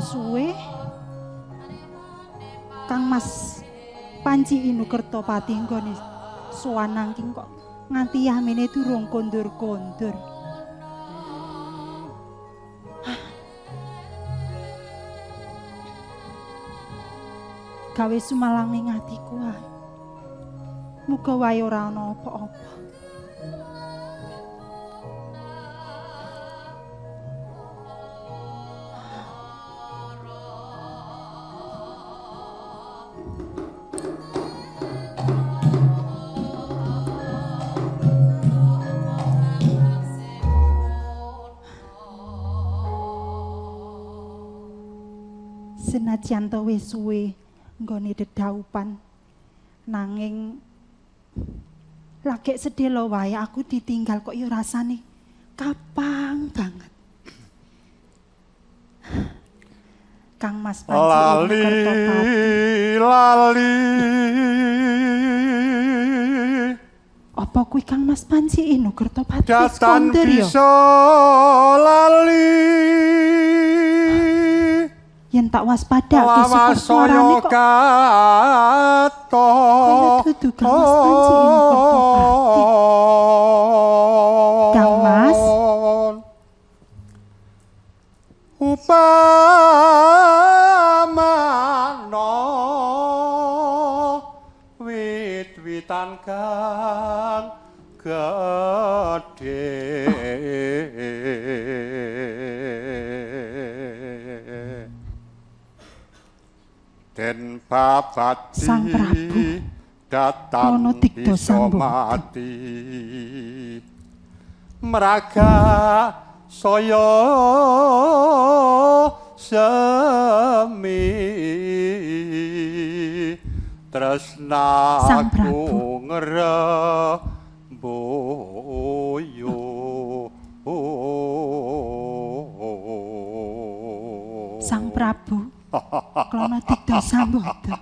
suwe Kang Mas Panji Inu Kertopati nggone sowan nanging kok nganti yamene durung kondur-kondur. Gawe sumalang ing atiku ae. Muga wae ora ana apa-apa. Senajan to wis suwe nggone dedaupan nanging lagek sedhela wae aku ditinggal kok ya rasane kapang banget. Kang Mas Panji Lali Kertopati. Lali. Apa kuwi Kang Mas Panji Inu Kertopati wis Datan kondur ya? bisa lali. Yen tak waspadake Lawas syukur suarane saya kok kato. Kaya dudu Kang Mas Panji Inu Kertopati. Kang Mas. Upamana wit-witan kang gedhe. Den babati Sang Prabu datan Klono Digdo bisa Sambodha. mati mraga saya semi Sang tresnaku Prabu. ngremboyo. Sang Prabu Klono Digdo Sambodha.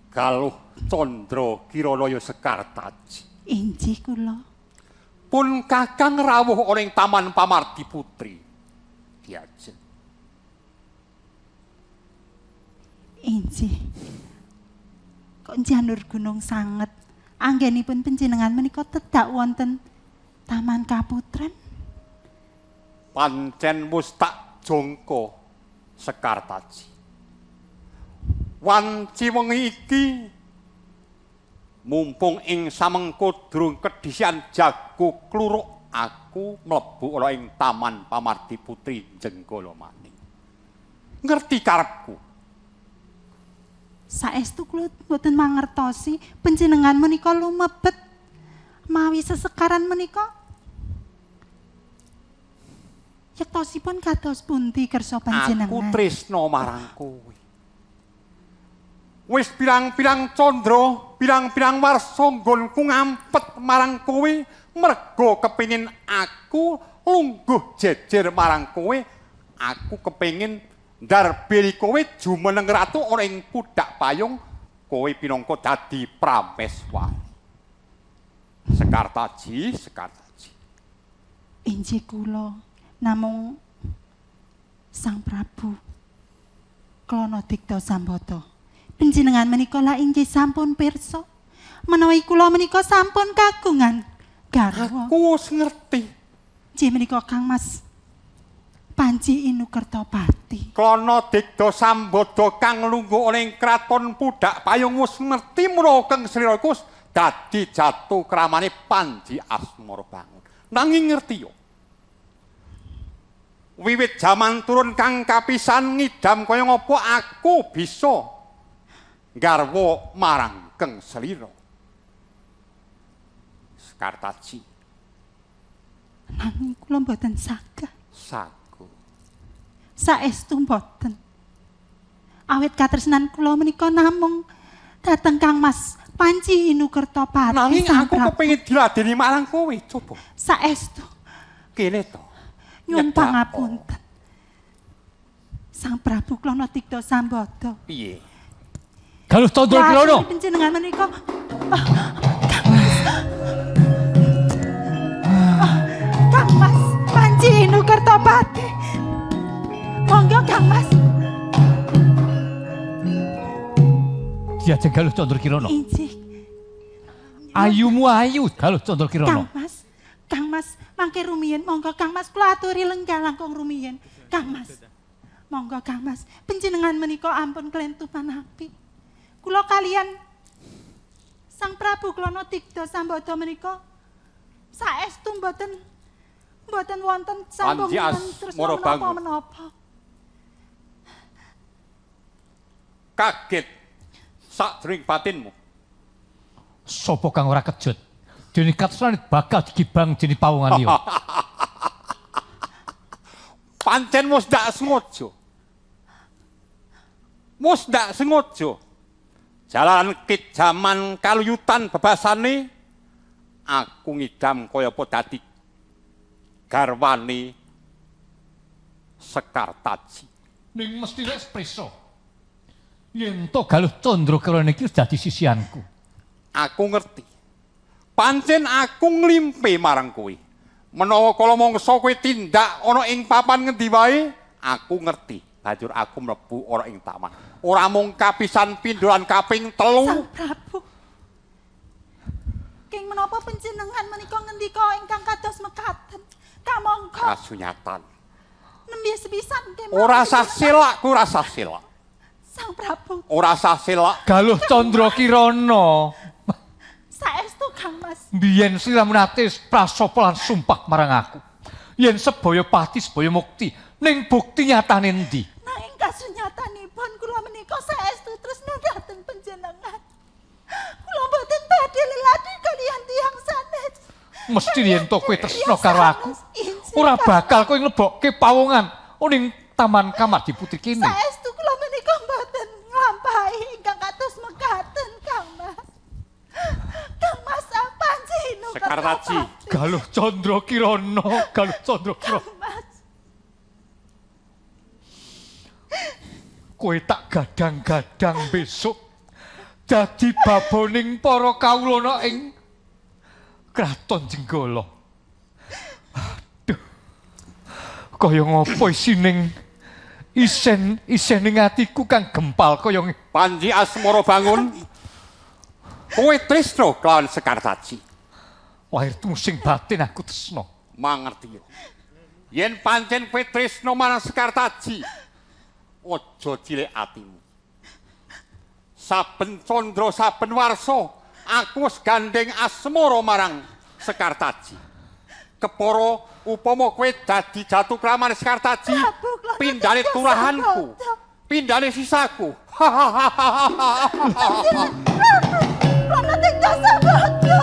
Galuh Candra Kiranaya Sekartaji. Injih kula. Pun Kakang rawuh ana ing Taman Pamardi Putri. Diajeng. Injih. Kok janur gunung sanget. Anggenipun panjenengan menika tedak wonten Taman Kaputren. Pancen wis tak jangka Sekartaji. Wanci wengi iki mumpung ing samengko durung kedhisian jago kluruk aku mlebu ana ing Taman Pamardi Putri Jenggala maning. Ngerti karepku. Saestu kula mboten mangertosi panjenengan menika lumebet mawi sesekaran menika. Yektosipun kados pundi kersa Aku panjenengan? tresna marang kowe. Wis pirang-pirang candra, pirang-pirang warsa nggonku ngampet marang kowe merga kepengin aku lungguh jejer marang kowe, aku kepengin ndarbeli kowe jumeneng ratu ana ing pudhak payung, kowe pinangka dadi prameswari. Sekartaji, Sekartaji. Injih kula namung Sang Prabu Klono Digdo Sambodha. Panjenengan menika lak inggih sampun pirsa menawi kula menika sampun kagungan garwa. Aku wis ngerti. Inggih menika Kang Mas Panji Inu Kertopati. Klono Digdo Sambodha kang lungguh ana ing kraton Pudhak Payung wis ngerti menawa keng slira iku wis dadi jatuh kramane Panji Asmara Bangun. Nanging ngerti yo. Wiwit jaman turun kang kapisan ngidam kaya ngapa aku bisa nggarwa marang keng slira. Sekartaji. Nanging kula mboten saged. Sago. Saestu mboten. Awit katresnan kula menika namung dhateng Kang Mas Panji Inu Kertopati. Nanging Sang aku Prabu. kepengin diladeni marang kowe, coba. Saestu Kene to. nyuwun Nyedak. pangapunten. Sang Prabu Klono Digdo Sambodha. Piye? Galuh Candra Kirana. Panjenengan menika Kang Mas. Kang Mas Panji Inu Kertopati. Monggo Kang Mas. Diajeng Galuh Candra Kirana. Injih. Ayumu ayu Galuh Candra Kirana. Kang Mas, Kang Mas, mangke rumiyin monggo Kang Mas kula aturi lenggah langkung rumiyin. Kang Mas. Monggo Kang Mas, panjenengan menika ampun klentu manapi. Kula kalian Sang Prabu Klono Digda Sambada menika saestu mboten mboten wonten sambung Panji tresna Asmara Bangun. menapa-menapa. Kaget sakjroning batinmu. Sopo kang ora kejut? Dene katresnan bakal digibang dening pawongan liya. Pancen wis ndak sengaja. Wis ndak sengaja. Jalan kit jaman kaluyutan bebasane aku ngidam kaya apa dadi garwane Sekar Taji. Ning mesti wis prisa. Yen to Galuh Candra Kirana iki wis dadi sisianku. Aku ngerti. Pancen aku nglimpe marang kowe. Menawa kala mangsa kowe tindak ana ing papan ngendi wae, aku ngerti. Banjur aku mlebu ana ing taman. Ora mung kapisan pindho lan kaping telu. Sang Prabu. King menapa panjenengan menika ngendika ingkang kados mekaten? Kamangka Kasunyatan. nembe sepisan kemawon. Ora sah selak, ora sah selak. Sang Prabu, Ora sah selak. Galuh Candra Kirana. Saestu Kang Mas. Biyen sliramu nate prasapa lan sumpah marang aku. Yen sebaya pati sebaya mukti, ning bukti nyatane endi? Nanging kasunyatanipun kula menika saestu tresna dhateng panjenengan. Kula mboten badhe leladi kaliyan tiyang sanes. Mesti yen to kowe tresna karo aku, Injih, ora Kang. bakal kowe nglebokke pawongan ning taman Kamardi Putri kene. Saestu kula menika mboten nglampahi ingkang kados mekaten, Kang Mas. Kang Mas panjenengan Sekar Taji. Galuh Candra Kirana, Galuh Candra Kirana. Kang Mas. Kowe tak gadang-gadang besok dadi baboning para kawulana ing Kraton Jenggala. Aduh. Kaya ngopo isining isen isening atiku kang gempal kaya Panji Asmara Bangun. Kowe tresna kelawan Sekar Taji. Lahir tungsing batin aku tresna. Mangerti yo. Yen pancen kowe tresna marang Sekar Taji, aja cilik atimu. Saben candra saben warsa aku wis gandeng asmara marang Sekar Taji. Kepara upama kowe dadi jatuh kramane Sekar Taji, pindhane turahanku, pindhane sisaku. Klono Digda Sambada.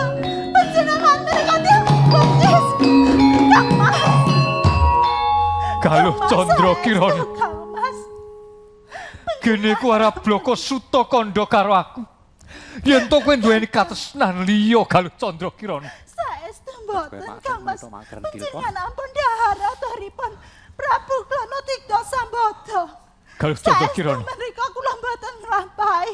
Panjenengan menika tiyang buktis. Kang Mas. Galuh Candra Kirana. Kang Mas. Gene ku ora bloko suta kandha karo aku. Yen to kowe duweni katresnan liya Galuh Candra Kirana. Saestu mboten Kang Mas. Panjenengan ampun dhahar aturipun Prabu Klono Digda Sambada. Galuh Candra Saestu Kirana. menika kula mboten nglampahi.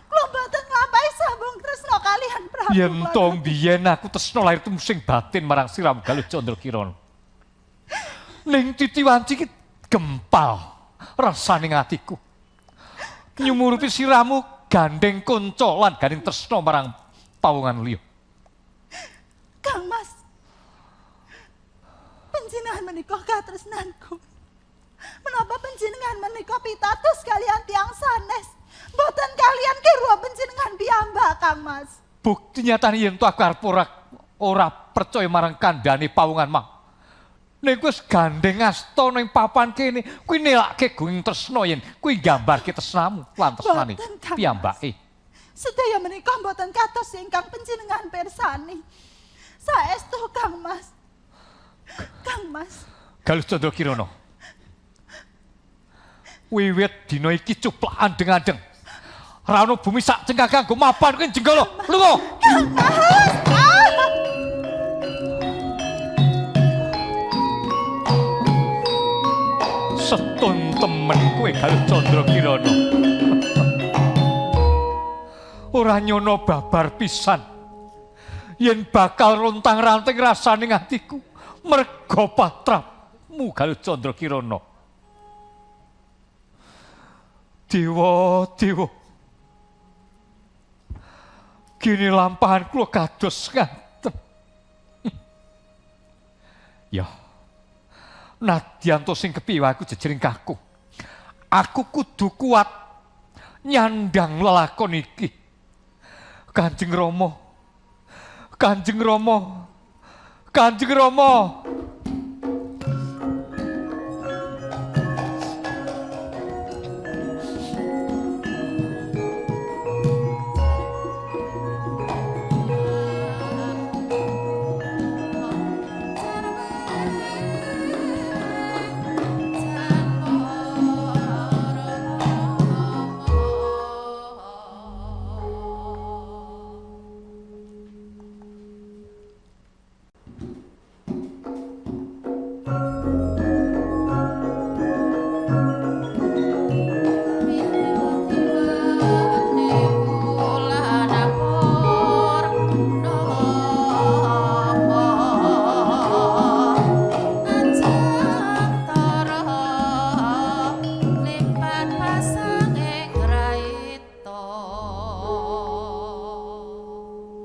Kula mboten nglampahi sambung tresna kaliyan Prabu. Yen to Klono. mbiyen aku tresna lahir tumusing batin marang siramu Galuh Candra Kirana. Ning titiwanci iki gempal rasane atiku. Nyumurupi siramu gandeng kanca lan gandeng tresna marang pawongan liya. Kang Mas. Panjenengan menika katresnanku. Menapa panjenengan menika pitados kaliyan tiyang sanes? Mboten kaliyan kirwa panjenengan piyambak, Kang Mas. Bukti nyatane yen to aku arep ora percaya marang kandhane pawongan mah. Nek wis gandeng asta ning papan kene, kuwi nelake gunging tresna yen kuwi nggambarke tresnamu lan tresnane piyambake. Sedaya menika mboten kados ingkang panjenengan pirsani. Saestu Kang Mas. Kang Mas. Galuh Candra Kirana. Wiwit dina iki cuplak andeng-andeng. Ra ono bumi sak cengkang kanggo mapan kuwi Jenggala. Lunga. Kang Mas. Ah! Setun temen kowe Galuh Candra Kirana. Ora nyono babar pisan. Yen bakal rontang-ranting rasane atiku merga patrapmu Galuh Candra Kirana. Dewa, dewa. Mugine lampahan kula kados ngaten. Ya. Nadyan to sing kepiye aku jejering kaku. Aku kudu kuat nyandang lelakon iki. Kanjeng Rama. Kanjeng Rama. Kanjeng Rama.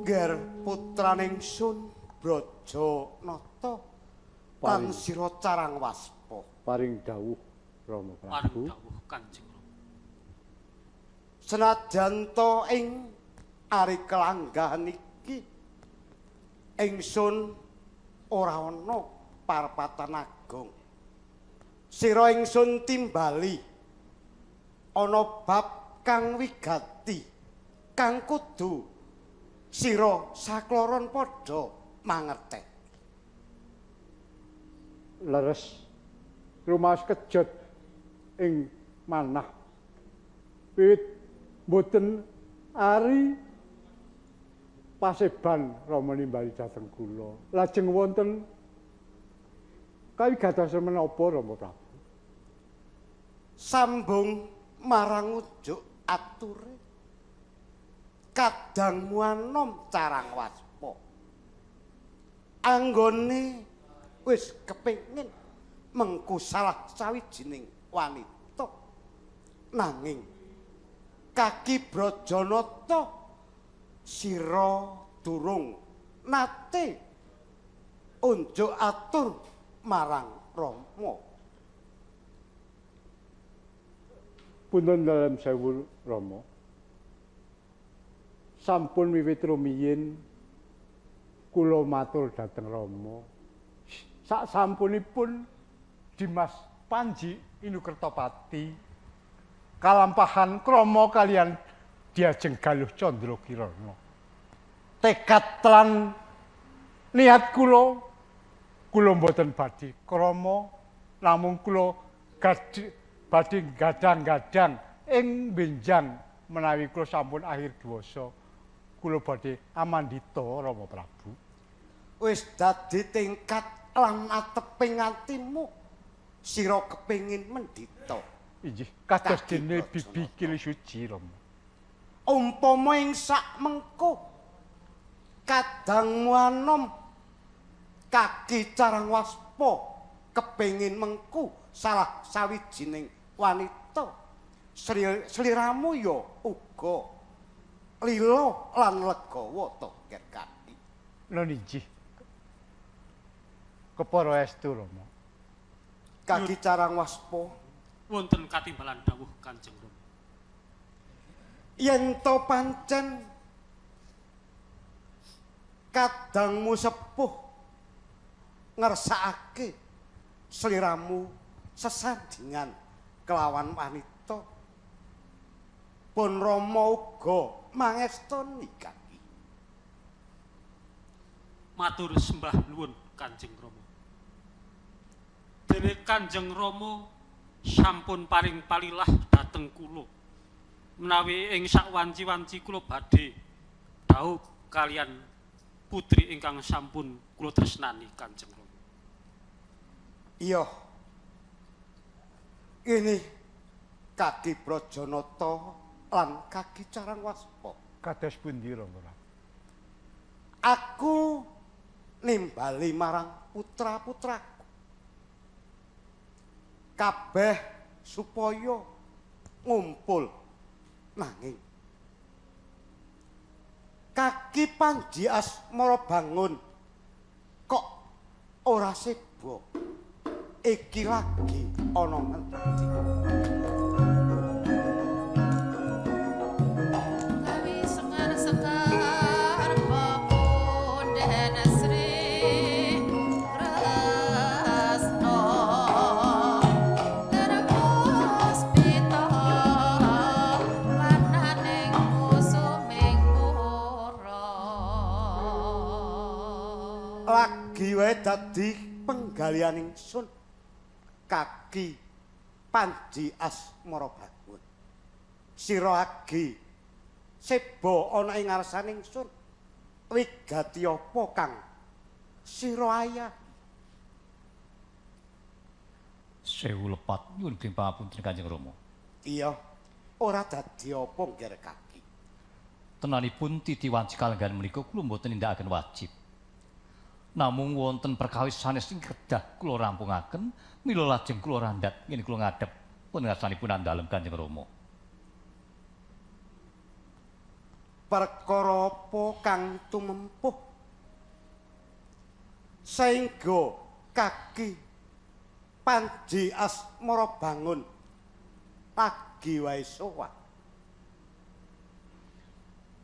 Ger putraning sun Brajanata lan sira Carang Waspa. Paring dawuh Rama Prabu. Paring dawuh Kanjeng Rama. Senajan to ing ari kelanggahan iki ingsun ora ana parpatan agung. Sira ingsun timbali ana bab kang wigati kang kudu sira sakloron padha mangerteni. Leres rumaos kejot ing manah wiwit mboten ari paseban Rama nimbali dhateng kula. Lajeng wonten kawigatosan menapa Rama Prabu? Sambung marang ujuk ature kadangmu anom Carang Waspa. Anggone wis kepengin mengku salah sawijining wanita, nanging kaki Brajanata sira durung nate unjuk atur marang Rama. Punten dalem sewu Rama. Sampun wiwit rumiyin kula matur dhateng Rama. Sak sampunipun Dimas Panji Inukertapati kalampahan krama kalian Diajeng Galuh Candra Kirana. Tekad lan niat kula, kula mboten badhe krama, namung kula badhe gadang-gadang ing benjang menawi kula sampun akhir dewasa. Kula badhe amandita Rama Prabu. Wis dadi tingkat lan ateping atimu sira kepengin mendita. Inggih, kados dene bibi Kili Suci Rama. Umpama ing sak mengko kadangmu anom kaki Carang Waspa kepengin mengku salah sawijining wanita, sliramu ya uga lila lan legawa to ger kaki. Lho inggih. Kepara estu Rama. Kaki Carang Waspa wonten katimbalan dawuh Kanjeng Rama. Yen to pancen kadangmu sepuh ngersakake sliramu sesandingan kelawan wanita, pun Rama uga mangestoni kaki. Matur sembah nuwun Kanjeng Rama. Dene Kanjeng Rama sampun paring palilah dhateng kula. Menawi ing sak wanci-wanci kula badhe dhaup kalian putri ingkang sampun kula tresnani Kanjeng Rama. Iya. Ini kaki Brajanata lan kaki Carang Waspa. Kados pundi Rama? Aku nimbali marang putra-putraku kabeh supaya ngumpul, nanging Kaki Panji Asmara Bangun kok ora seba. Iki lagi ana ngendi? Kawi sekar-sekar pepunden Sri Kresna Terpuspita warnaning kusuming pura. Lagi wae dadi penggalian ingsun kaki Panji Asmara Bangun. Sira agi seba ana ing ngarsane ingsun. Wigati apa kang sira ayah? Sewu lepat nyuwun gring pangapunten Kanjeng Rama. Iya, ora dadi apa ngger kaki. Tenanipun titi wanci kalenggahan menika kula mboten nindakaken wajib. Namung wonten perkawis sanes ing kedah kula rampungaken, mila lajeng kula randhat ngene kula ngadhep pun ngarsanipun andalem Kanjeng Rama. Perkara apa kang tumempuh saengga kaki Panji Asmara Bangun lagi wae sowan?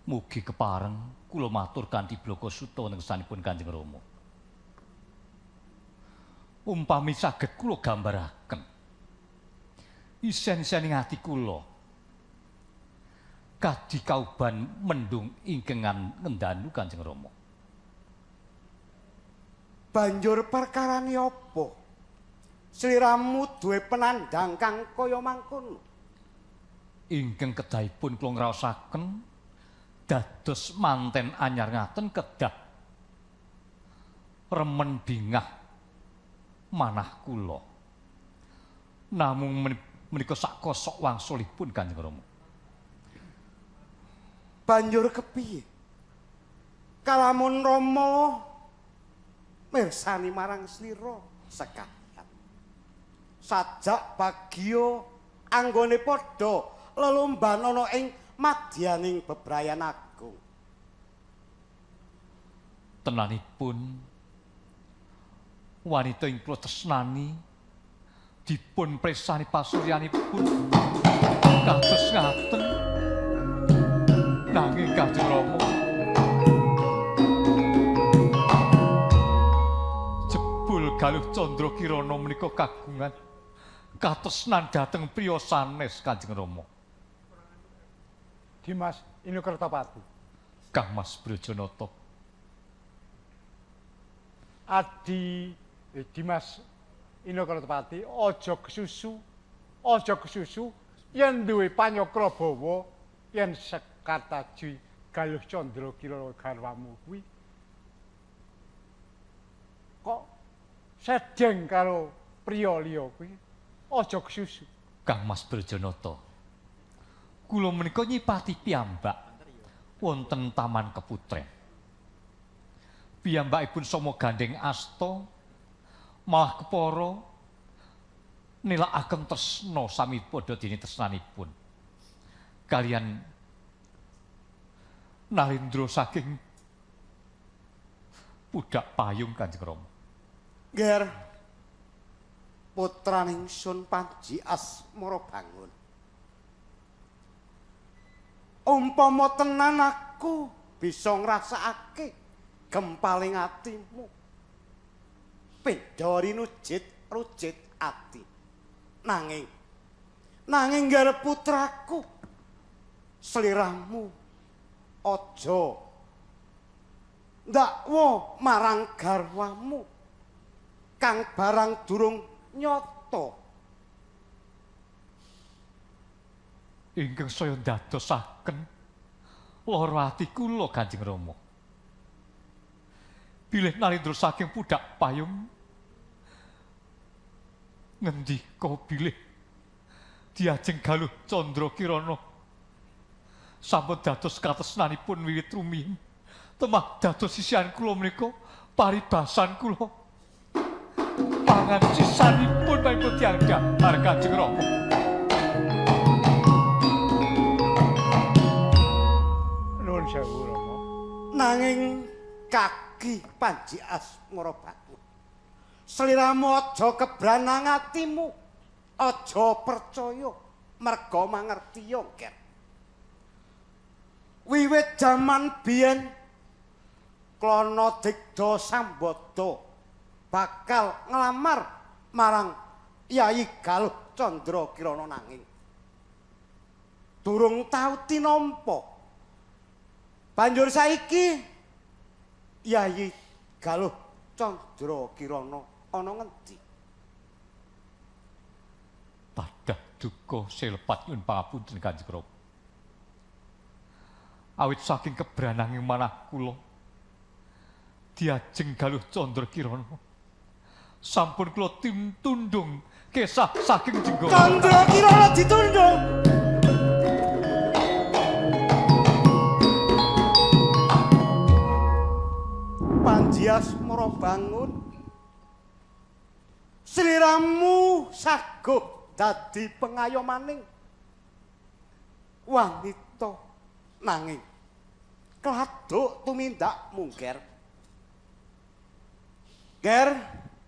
Mugi kepareng kula matur kanthi blaka suta wonten ngarsanipun Kanjeng Rama. Umpami saged kula gambaraken isen-isening ati kula kadi kauban mendung ingkang ngendanu Kanjeng Rama. Banjur perkarane apa? Sliramu duwe penandang kang kaya mangkono. Ingkang kedahipun kula ngraosaken dados manten anyar ngaten kedah remen bingah manah kula. Namung menika sakosok wangsulipun Kanjeng Rama. Banjur kepiye? Kalamun Rama mirsani marang slira sekahyat. Sajak bagya anggone padha lelomban ana ing madyaning bebrayan agung. Tenanipun wanita ing kula tresnani dipun presani pasuryanipun kados ngaten. Nanging Kanjeng Rama, jebul Galuh Candra Kirana menika kagungan katresnan dhateng priya sanes Kanjeng Rama. Dimas Inukertapati. Kang Mas Brajanata. Adi Dimas Inukertapati aja kesusu, aja kesusu yen duwe panyakra bawa yen Sekartaji Galuh Candra Kirana garwamu kuwi kok sedeng karo priya liya kuwi aja kesusu. Kang Mas Brajanata, kula menika nyipati piyambak wonten Taman Keputren. Piyambakipun sama gandeng asta malah kepara nilakaken tresna sami padha dene tresnanipun kalian Nalindra saking Pudak Payung Kanjeng Rama. Nger putraning Sun Panji Asmara Bangun. Umpama tenan aku bisa ngrasakake gempaling atimu. Beda rinujit rujit ati. Nanging nanging nger putraku sliramu aja ndakwa marang garwamu kang barang durung nyata. Ingkang saya ndadosaken lara ati kula Kanjeng Rama. Bilih Nalindra saking Pudak Payung ngendika bilih diajeng Galuh Candra Kirana sampun dados katresnanipun wiwit rumiyin temah dados sisihan kula menika paribasan kula pangan sisanipun paipun tiyang dhahar Kanjeng Rama. Nuwun sewu Rama. Nanging kaki Panji Asmara Bangun. Sliramu aja kebranang atimu. Aja percaya merga mangerti ya, Ger. Wiwit jaman biyen Klana Digda Sambada bakal nglamar marang Yayi Galuh Candra Kirana nanging durung tau tinampa. Banjur saiki Yayi Galuh Candra Kirana ana ngendi? Tadah duka selepat nyuwun pangapunten Kanjeng Rama. Awit saking kebrananging manah kula diajeng Galuh Candra Kirana sampun kula tundung kesah saking Jenggala. Candra Kirana ditundung. Panji Asmara Bangun, sliramu saguh dadi pengayomaning wanita nanging kladuk tumindak mungker. Ger,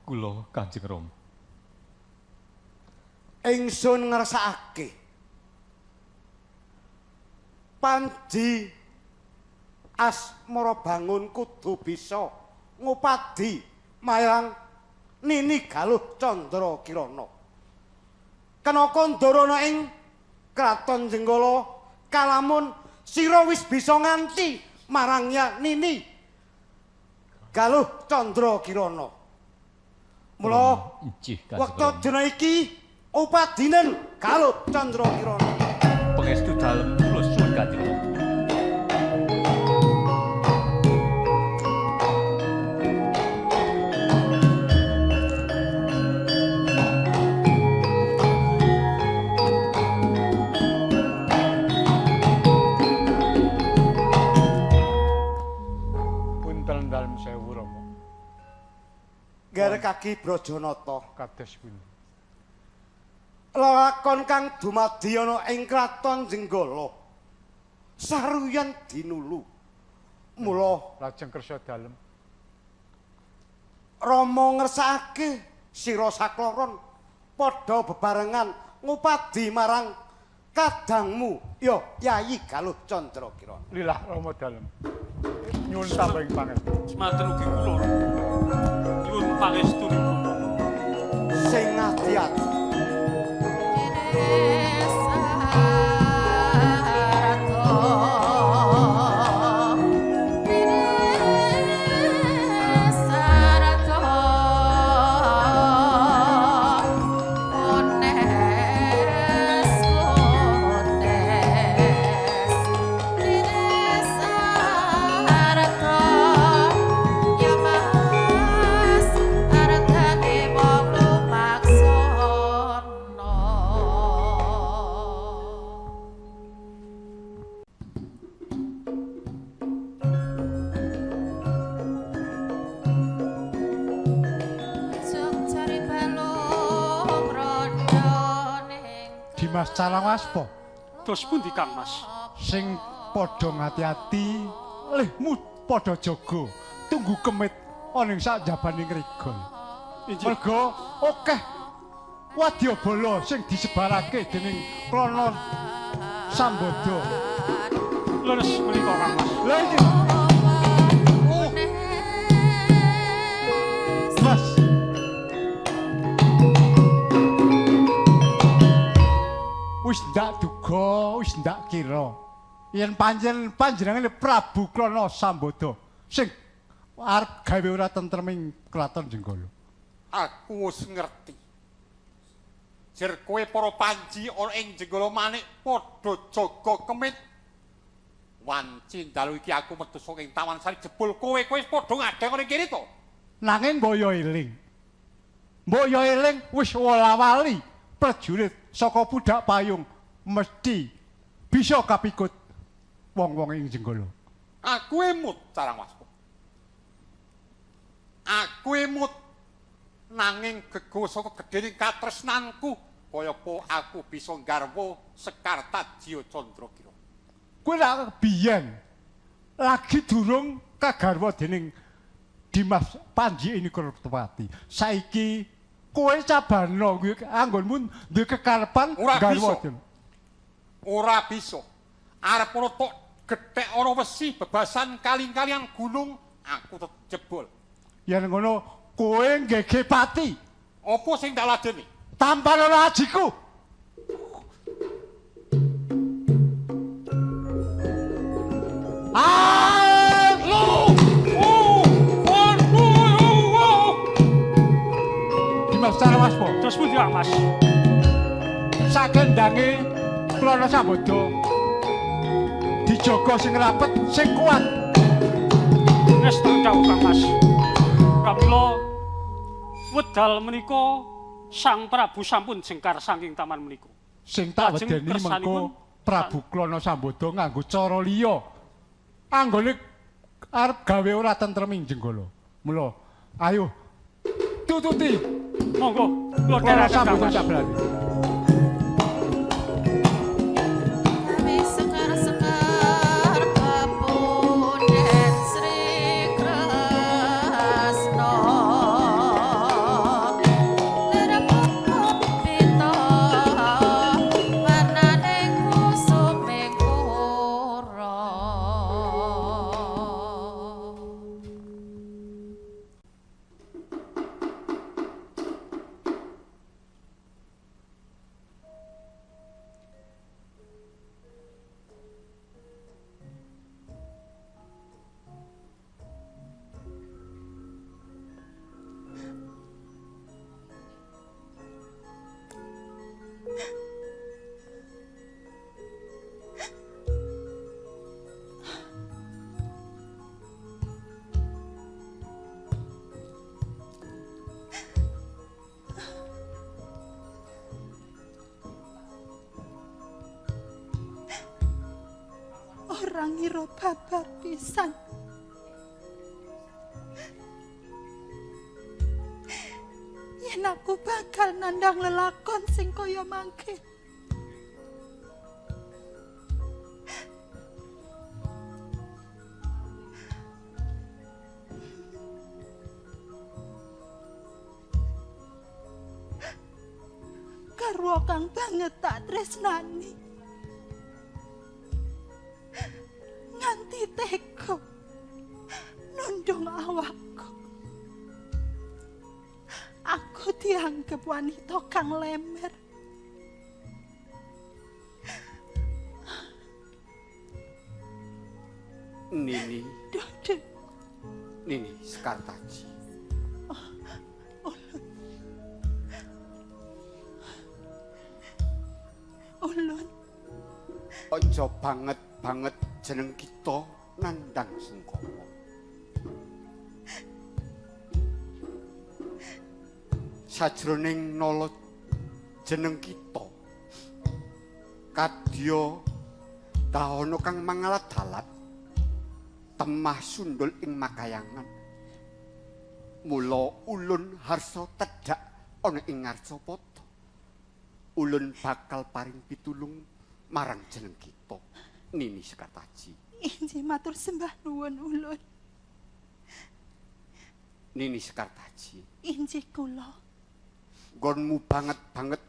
Kula Kanjeng Rama. Ingsun ngersakake Panji Asmara Bangun kudu bisa ngupadi marang Nini Galuh Candra Kirana. Kenaka ndarana ing Kraton Jenggala kalamun sira wis bisa nganti marang Nini Galuh Candra Kirana. Mula Inggih Kanjeng wektu Rama. dina iki upadinen Galuh Candra Kirana. Pangestu dalem kula suwun Kanjeng Rama. Punten dalem sewu Rama. Ger kaki Brajanata. Kados pundi? Lelakon kang dumadi ana ing Kraton Jenggala saruyan dinulu. Mula Lajeng kersa dalem. Rama ngersakake sira sakloron padha bebarengan ngupadi marang kadangmu ya Yayi Galuh Candra Kirana. Lilah Rama dalem. Nyuwun tambahing pangestu. Semanten ugi kula. Nyuwun pangestunipun. Sing ati-ati. Dimas Calawaspa Dos pundi Kang Mas? sing padha ngati-ati lehmu padha jaga tunggu kemit ana ing sakjabaning regol. Inggih. Merga akeh wadyabala sing disebarake dening Klana Sambada. Leres menika Kang Mas. Lha iki Mas. Wis ndak duga, wis ndak kira. Yen pancen panjenengane Prabu Klana Sambada sing arep gawe ora tentrem ing Kraton Jenggala. Aku wis ngerti. Jer kowe para panji ana ing Jenggala Manik padha jaga kemit. Wanci dalu iki aku metu saking Taman Sari jebul kowe kowe padha ngadeg ning kene to. Nanging mbok yo eling. Mbok yo eling wis wola-wali prajurit saka Pudak Payung mesti bisa kapikut wong-wong ing Jenggala. Aku emut Carang Waspa. Aku emut nanging gego saka gedhening katresnanku kaya apa aku bisa nggarwa Sekar Tadjiya Candra Kirana. Kuwi lak biyen. Lagi durung kagarwa dening Dimas Panji ini Kertawati. Saiki kowe cabano kuwi anggonmu duwe kekarepan Ora garwa bisa. Ora bisa. Arep ana tok gethek ana wesi bebasan kaling-kalian gunung, aku tetep jebol. Yen ngono kowe nggege pati. Apa sing tak ladeni? Tampan ana ajiku. Ah! Lu! Oh! Oh! Dimas Carawaspa. Terus pundi Kang Mas? Sakendange Klana Sambada dijaga sing rapet, sing kuat. Estu dawuh Kang Mas. Pramila wedal menika Sang Prabu sampun jengkar saking taman menika. Sing tak Lajeng wedeni mengko kersanipun- Prabu Klana Sambada nganggo cara liya. Anggone arep gawe ora tentrem ing Jenggala. Mula ayo tututi Monggo kula Klana dherekaken Kang Sambada Mas. sabrane. Kami sekar-sekar pepunden Sri Kresna Lerepita warnaning kusuming pura. Ora ngira babar pisan. Yen aku bakal nandang lelakon sing kaya mangke. Garwa kang banget tak tresnani. Nganti tega nundung awakku. Aku dianggep wanita kang lemer. Nini, Duh, duh. Nini Sekartaji. Ulun, Aja banget-banget jeneng kita nandang sungkawa. Sajroning nala jeneng kita kadya dahana kang mangalat-alat temah sundul ing makayangan. Mula ulun harsa tedhak ana ing ngarsapada. Ulun bakal paring pitulung marang jeneng kita Nini Sekartaji. Injih matur sembah nuwun ulun. Nini Sekartaji, Injih kula. nggonmu banget-banget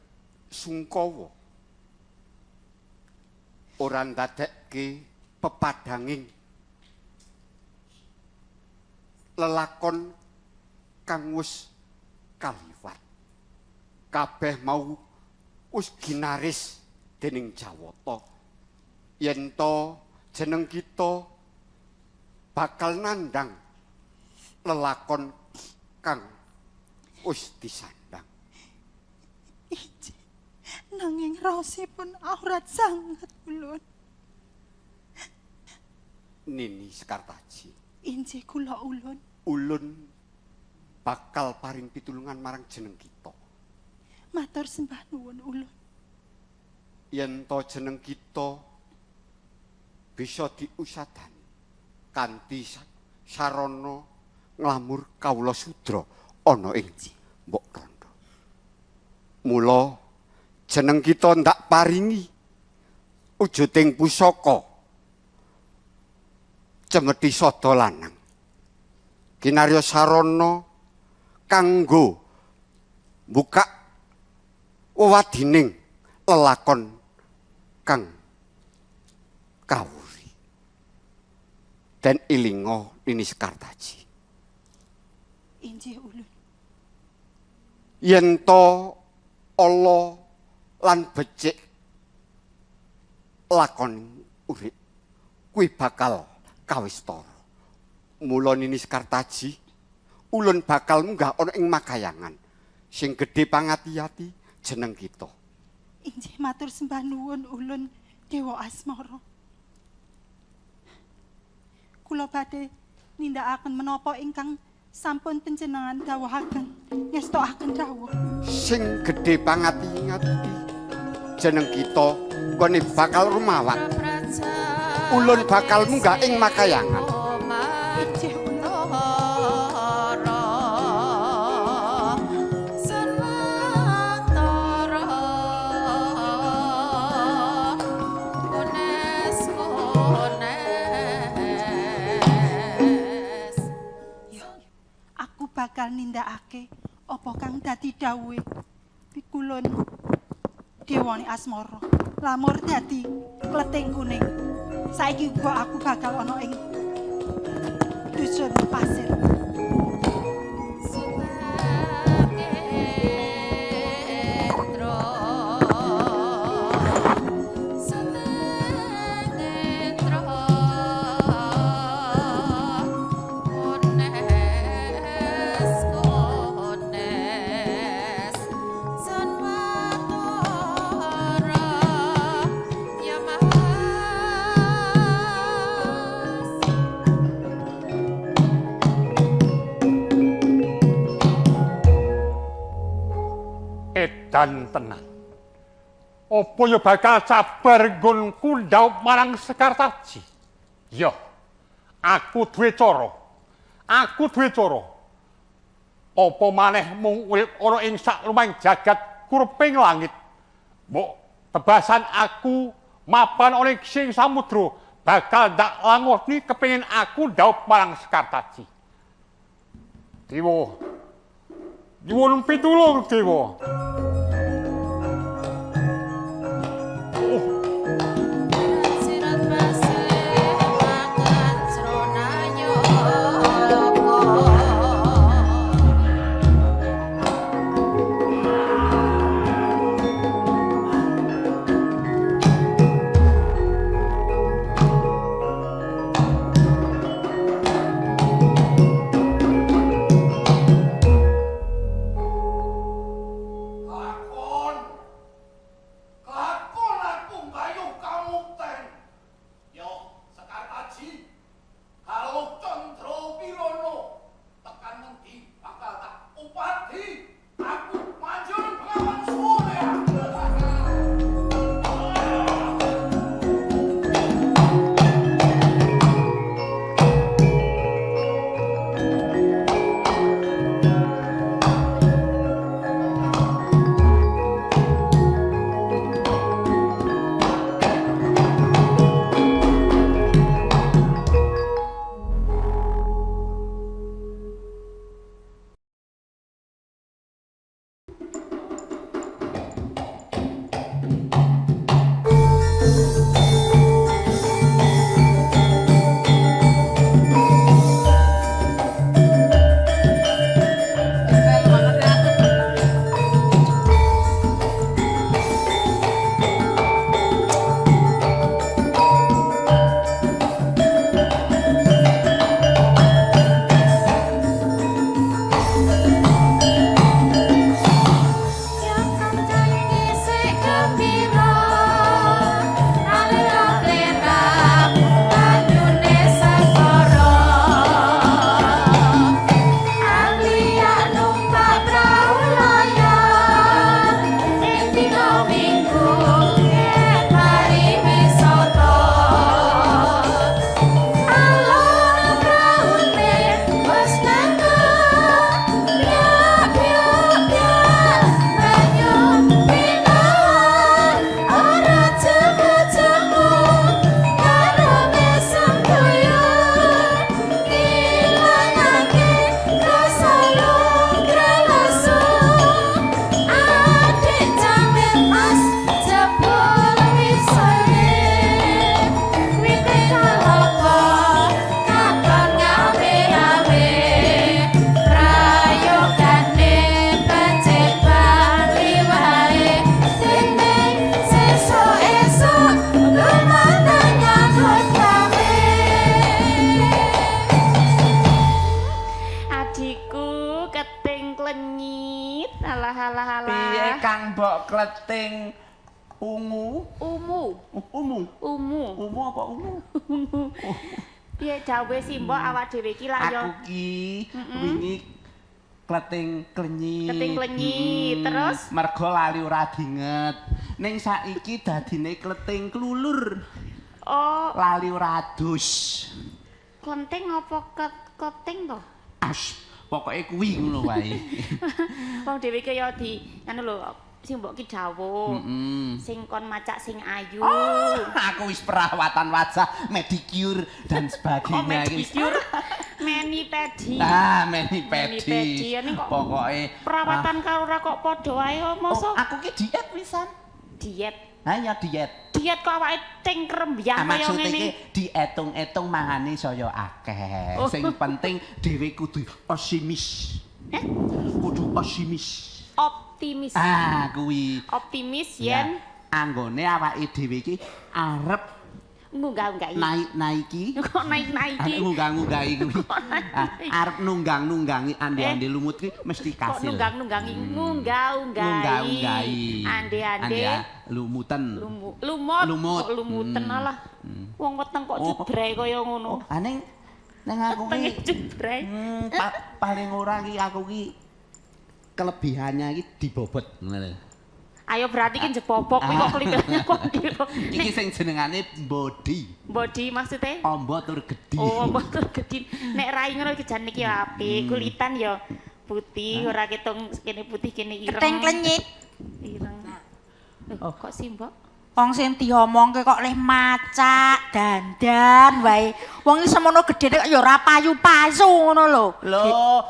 sungkawa. Ora ndadekke pepadanging lelakon kang wis kaliwat. Kabeh mau wis ginaris dening Jawata. Yen to jeneng kita bakal nandang lelakon kang wis disandang. Injih. Nanging raosipun aurat sanget ulun. Nini Sekartaji, Injih kula ulun. Ulun bakal paring pitulungan marang jeneng kita. Matur sembah nuwun ulun. Yen to jeneng kita bisa diusadani kanthi sarana nglamur kawula sudra ana ing Mbok Rondo. Mula jeneng kita ndak paringi wujuding pusaka. Cemeti sada lanang. Kinarya sarana kanggo mbukak wewadining lelakon kang kawuri. Den ilinga Nini Sekartaji. Injih ulun. Yen to ala lan becik lakon urip kuwi bakal kawistara. Mula Nini Sekartaji ulun bakal munggah ana ing makayangan sing gedhe pangati-ati jeneng kita. Injih matur sembah nuwun ulun Dewa Asmara. Kula badhe nindakaken menapa ingkang sampun panjenengan dawuhaken, ngestokaken dawuh. Sing gedhe pangati-ati jeneng kita nggone bakal rumawat. Ulun bakal munggah ing makayangan. Injih ulun. Yo, aku bakal nindakake apa kang dadi dawuhe pikulun Dewane Asmara. Lamur dadi kleting kuning. Saiki uga aku bakal ana ing dusun pasir. Edan tenan. Apa ya bakal sabar nggonku ndhaup marang Sekartaji? Ya. Aku duwe cara. Aku duwe cara. Apa maneh mung urip ana ing sak lumahing jagat kurping langit. Mbok tebasan aku mapan ana ing sing samudra bakal ndak langoni kepengin aku ndhaup marang Sekartaji. Dewa. Nyuwun pitulung, Dewa. Klenyit. Alah alah alah. Piye Kang Mbok kleting ungu? Umu. Umu. Umu. Umu apa ungu? Umu. Piye dawuhe Simbok awak dhewe iki lak yo. Aku ki wingi kleting klenyit. Kleting klenyit, terus? Mergo lali ora dinget. Ning saiki dadine kleting klulur. Oh, Lali ora adus. klenting apa kleting to? As, pokoke kuwi ngono wae. Wong dhewe iki ya di anu lho, Simbok ki dawuh. Sing kon macak sing ayu. Oh, aku wis perawatan wajah, medicure dan Kok sebagainya iki wis. medicure? Mani pedi. Ah, mani Mani pedi. pedi, ya ning kok Pokoke perawatan karo ora kok padha wae ah, mosok oh, aku ki diet pisan. diet. Ha ya diet. Diet kok awake cengkrembyah Ah, kaya maksude ngene. iki dietung-etung mangane saya akeh. Oh. Sing penting dhewe kudu optimis. Eh? Kudu optimis. Optimis. Ah, kuwi. Optimis Ya, yen anggone awake dhewe iki arep ngunggah-unggahi. naik-naiki. Kok naik-naiki? Arep ngunggah-ngunggahi kuwi. Kok naik-naiki? Ah, arep nunggang-nunggangi ande-ande lumut ki mesti Kok kasil. nunggang-nunggangi, ngunggah-unggahi. Ngunggah-unggahi. Ande-ande lumuten. Lumut. Lumut. Kok lumuten alah. Wong weteng kok Oh. jebrai kaya ngono. Oh, aning neng aku Wetenge ki jebrai. Paling ora ki aku ki kelebihannya iki dibobot ngono lho. Ayo berarti ki njebobok kuwi kok kelipetnya kok dibobok. Iki sing jenengane body, Body maksudnya? amba tur gedhi. Oh, motor gedhi. Nek rai ngono iki jan iki apik, kulitan ya putih, ora ketung kene putih kene ireng. Keteng klenyit. Ireng. Oh, kok Simbok? Wong sing diomongke kok leh macak, dandan wae. Wong iki semono gedene kok ya ora payu-payu ngono lho. Lho,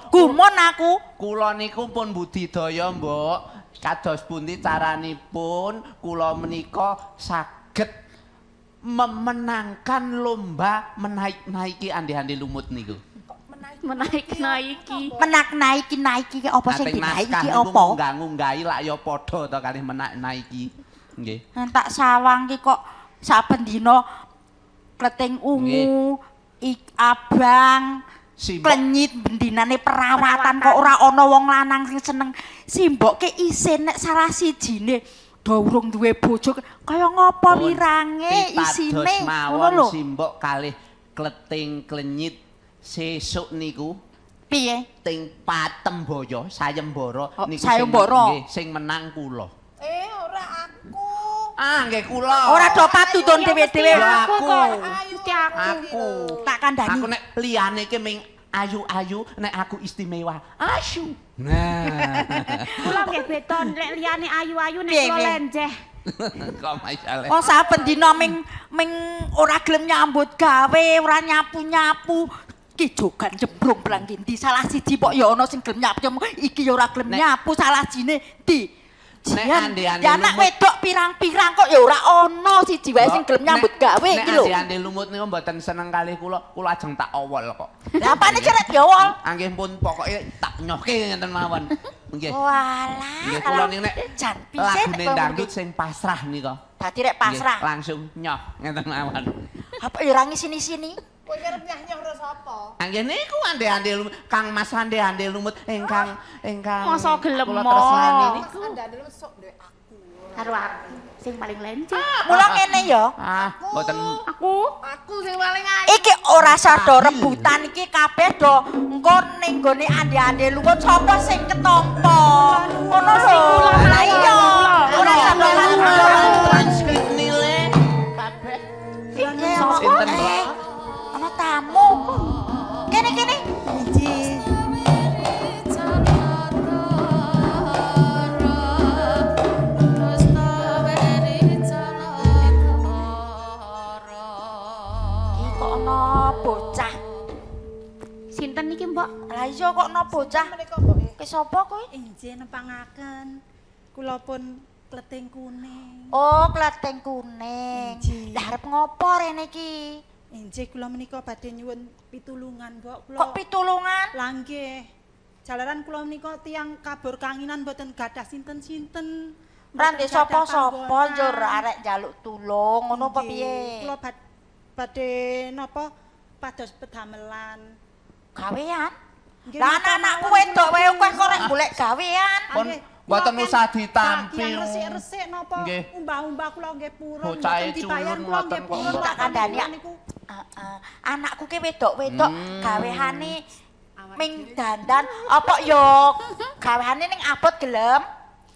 Gumun aku. Kula niku pun budidaya, Mbok. Kados pundi caranipun kula menika saged memenangkan lomba menaik-naiki ande-ande lumut niku. Menaik-naiki. Menak naiki naiki ki apa sing Ating dinaiki naskah ki niku apa? ngunggah-ngunggahi lak ya padha to kalih menaik-naiki. Nggih. Tak sawang ki kok saben dina kleting ungu, abang, Simbok klenyit bendinane perawatan kok ora ana wong lanang sing seneng. Simbok ki isin nek salah sijine do urung duwe bojo kaya ngopo wirange isine ngono mawon lho. simbok kalih kleting klenyit sesuk niku Piye? ting Patemboyo sayembara Oh, niku sayembara. nggih sing menang kula. Eh, ora aku. Ah nggih kula. Ora do patutun Ya, dhewe-dhewe. mesti aku Aku. kok. Mesti aku. Aku. Tak kandhani. Aku nek liyane ki ming ayu-ayu, nek aku istimewa. Asyu. Nah. Kula nggih beda nek liyane ayu-ayu nek Piye, kula piye? lenjeh. Kok masalah. Wong saben dina ming ming ora gelem nyambut gawe, ora nyapu-nyapu. Ki jogan jembrung brang ki ndi salah siji pok ya ana sing gelem nyapu, iki ya ora gelem nyapu salah sijine ndi. Nek Jian, ande-ande ya anak lumut- wedok pirang-pirang kok ya ora ana siji wae sing gelem nyambut gawe iki lho. Nek ande-ande lumut niku mboten seneng kalih kula, kula ajeng tak owol kok. Lah apane cerek diowol? Angge pun pokoke tak nyohke ngeten mawon. Nggih. Walah. Nggih kula niku nek jan piye lagune dangdut sing pasrah nika. Dadi rek pasrah. Nggih, langsung nyoh ngeten mawon. Apa ya ora ngisini-sini? Kowe arep nyah-nyoh karo sapa? Angge niku ande-ande lumut, Kang Mas ande-ande lumut ingkang ingkang Masa gelem kula mo. tresnani Mas niku. andane lu sok duwe aku. Karo aku sing paling lenjeh. Mula ngene ya. Ah, mboten Aku Aku sing paling ayu. Iki ora sada rebutan iki kabeh do engko ning gone ande-ande lumut sapa sing ketampa. Ngono lho. Lah iya. Ora sada transkrip nilai kabeh. Sinten, Ana tamu. Kene kene. Iji. Iki kok ana bocah. Sinten niki, Mbok? Lah iya kok ana bocah. Menika mboke. Ki sapa kuwi? Injih nepangaken. Kula pun kleting kuning. Oh, kleting kuning. Injih. Lah arep ngopo rene iki? Injih kula menika badhe nyuwun pitulungan, Mbok. Kula Kok pitulungan? Lah nggih. Jalaran kula menika tiyang kabur kanginan mboten gadah sinten-sinten. Ora Mboten ndek gadah sapa-sapa panggonan. njur arek njaluk tulung ngono apa Nggih, piye? Kula badhe napa pados pedamelan. Gawean. Nggih, Lah napa anak-anakku mawon wedok kula wae kok kok rek golek Sing gawean. Pun mboten usah ditampi. Bagian resik-resik napa umbah-umbah kula nggih purun, Bocahe mboten dibayar culun kula nggih ngoten kok, purun. Mbok. Tak kandhani kula niku. Heeh. Anakku ki wedok-wedok gawehane ming dandan apa yo gawehane ning abot gelem.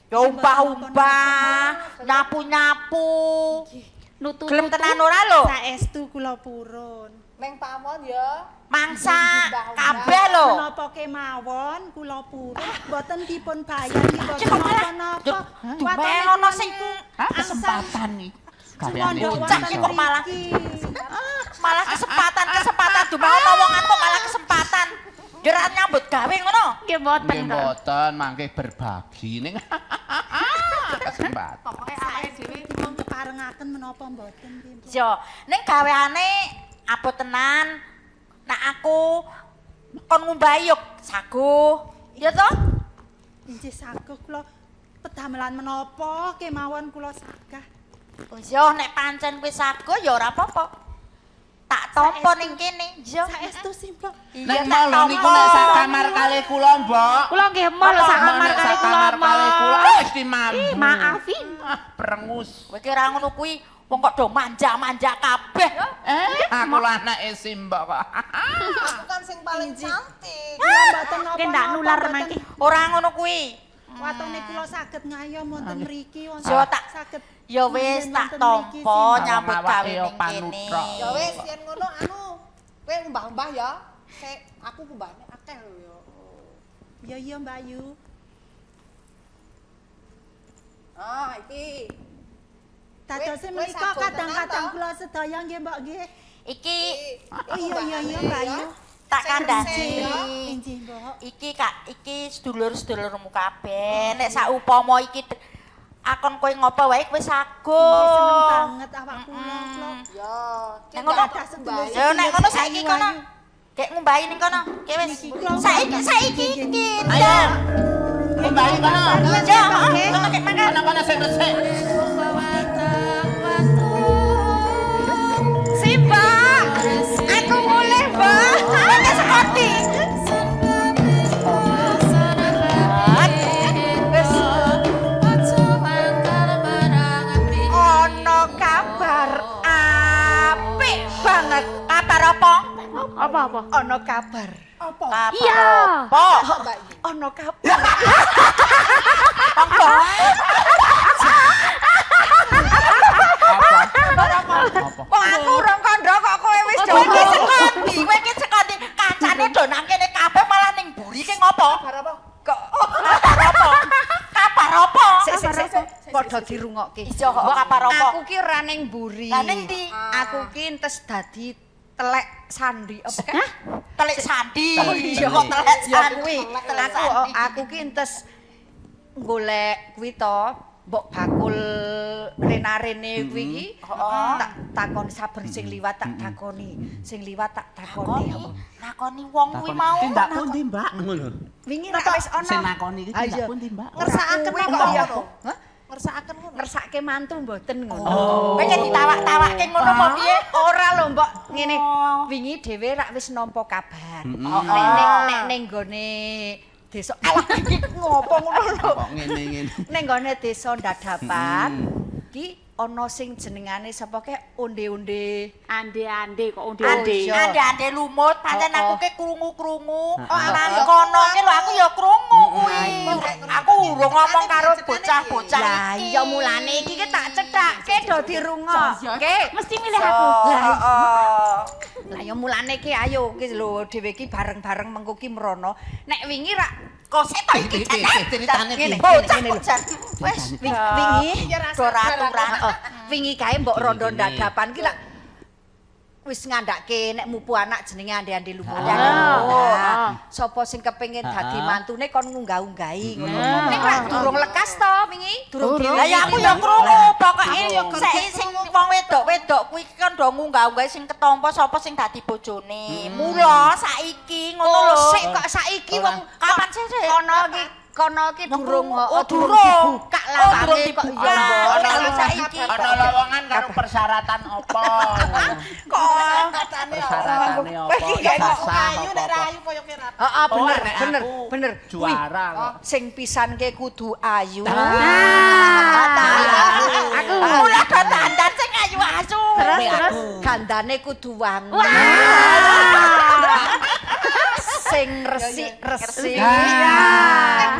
Yo umbah-umbah, nyapu-nyapu. Nutu. Gelem tenan ora lho? Saestu kula purun. Neng pamon ya. Mangsa kabeh lho. Menapa kemawon kula purun mboten dipun bayar nggih mboten napa-napa. Dumeh ono sing Kesempatan iki. Gaweane bocah iki kok malah malah kesempatan-kesempatan dumeh ono wongan kok malah kesempatan. Ya ora nyambut gawe ngono. Nggih mboten Nggih kok. mboten, mangke berbagi ning kesempatan. Pokoke awake dhewe Dipun keparengaken menapa mboten nggih, Mbok. Yo, ning gaweane abot tenan. Nek aku kon ngumbahi yo saguh. Ya toh? Inggih saged kula pedamelan menapa kemawon kula sagah. Oh iya, nek pancen kowe saguh ya ora apa-apa. Tak tampa ning kene. Iya. Saestu simpel. Iya, Nek mall niku nek sak kamar kalih kula, Mbok. Kula nggih mall sak kamar Nek kalih sak kula. kamar kalih kula mesti mambu. Ih, maafin. Ah, prengus. Kowe ki ora ngono kuwi, wong kok do manja-manja kabeh. Eh, aku lah anake Simbok kok. Aku kan sing paling cantik. Kula mboten napa-napa. Nggih ndak nular mboten. mangke. Ora ngono kuwi. Watone kula saged ngayom wonten mriki wonten Yo tak saged. Ya wis manggen tak wonten mriki, tampa Simbok. nyambut Awake gawe yo ning kene. panutra. Ya wis yen ngono anu kowe umbah-umbah ya. Sik aku umbahne akeh lho ya. Ya iya Mbak Yu. Ah, iki. Dadose Kowe menika sagung tenan kadang-kadang toh? kula sedaya nggih Mbok nggih. Iki Oh iya iya iya Mbak Yu. tak Sing kandhani. resik ya. Inggih Mbok. Iki Kak, iki sedulur-sedulurmu kabeh. Nek saupama iki akon kowe ngopo wae kowe Nggih, seneng saguh. banget awak kula kula. Ya, Nek ngono Ada sedulur. Ya nek ngono saiki kono. Gek ngumbahi ning kono. Gek wis. Niki kula Saiki saiki Nggih, iki. Ayo. Ngumbahi kono. Ya, heeh, kono gek mangan. Kono-kono sing resik. Simba, aku mulih, Mbak. Pakai sekoti. Wis. Ono kabar apik banget. Kabar apa? Apa-apa? Ono kabar. Apa? Kabar Iya. apa? Ono kabar. Monggo. Apa? Wong aku urung kandha kok kowe wis do. Kowe iki sekondi, kowe iki sekondi. Kancane do nang kene kabeh malah ning mburi ki ngopo? Kabar apa? Kok kabar apa? Kabar apa? Sik sik sik padha dirungokke. Iya, kok kabar apa? Aku ki ora ning mburi. Lah ning ndi? Aku ki entes dadi telek sandi apa kae? Telik sandi. Oh iya. Kok telek Ya sandi. kuwi. Telek Aku sandi. aku ki entes golek kuwi to, mbok bakul rena-rene kuwi iki. Tak takoni saben sing liwat tak takoni, sing liwat tak takoni. Nakoni, nakoni wong kuwi mau. Tindak pundi, Mbak? Ngono. Wingi rak wis ana. Sing nakoni iki Ah, tindak iya. pundi, Mbak? Ngersakaken Kuwi apa kok ya. ngono? Hah? Ngersakaken ngono. Ngersake mantu mboten ngono. Oh. Kowe ki ditawak-tawakke ngono apa piye? Ora lho, Mbok. Ngene, wingi dhewe rak wis nampa kabar. Oh. Nek nek nek ning gone desa alah iki ngopo ngono lho. Kok ngene-ngene. Ning gone desa Dadapan ki ana sing jenengane sapa kek onde-onde. Ande-ande kok onde-onde. Iya. Ande-ande lumut, pancen Oh, aku oh. ki krungu-krungu. Oh, Nang kono ki lho aku ya krungu kuwi. Aku urung ngomong karo bocah-bocah Lah iki. iya mulane iki ki tak cethake do dirungokke. Mesti milih aku. Lah Heeh. Lah ya mulane ki ayo ki lho dhewe ki bareng-bareng mengko ki mrono. Nek wingi rak Kok sik to iki Iki, iki, ceritane ngene, iki. Bocah ngene lho. bocah. Wis Wingi do raturan. Heeh. Wingi kae mbok rondo ndadapan ki lak wis ngandhake nek mupu anak jenenge ande-ande lumut. Ah. Nah, sapa sing kepengin dadi mantune kon ngunggah-unggahi ngono. Nek rak durung lekas to wingi, durung Lah ya aku ya krungu, pokoke sik sing wong wedok-wedok kuwi kan do ngunggah-unggahi sing ketampa sapa sing dadi bojone. Mula saiki ngono lho. Sik kok saiki wong Kapan sih sik? kono iki Kono ki durung Oh, durung durung. dibuka Oh, durung lawange kok dibuka. ya, Mbok. Ora lho saiki. Ana lowongan karo persyaratan apa? Kok Persyaratannya apa? Kowe iki gak Ijazah Ayu nek apa-apa. rayu koyo kira. Heeh, Oh, bener, nek bener, aku bener. juara Kuwi, kok. sing pisanke kudu ayu. Aku mula do dandan sing ayu asu. Terus terus Gandane kudu wangi. Sing resik-resik.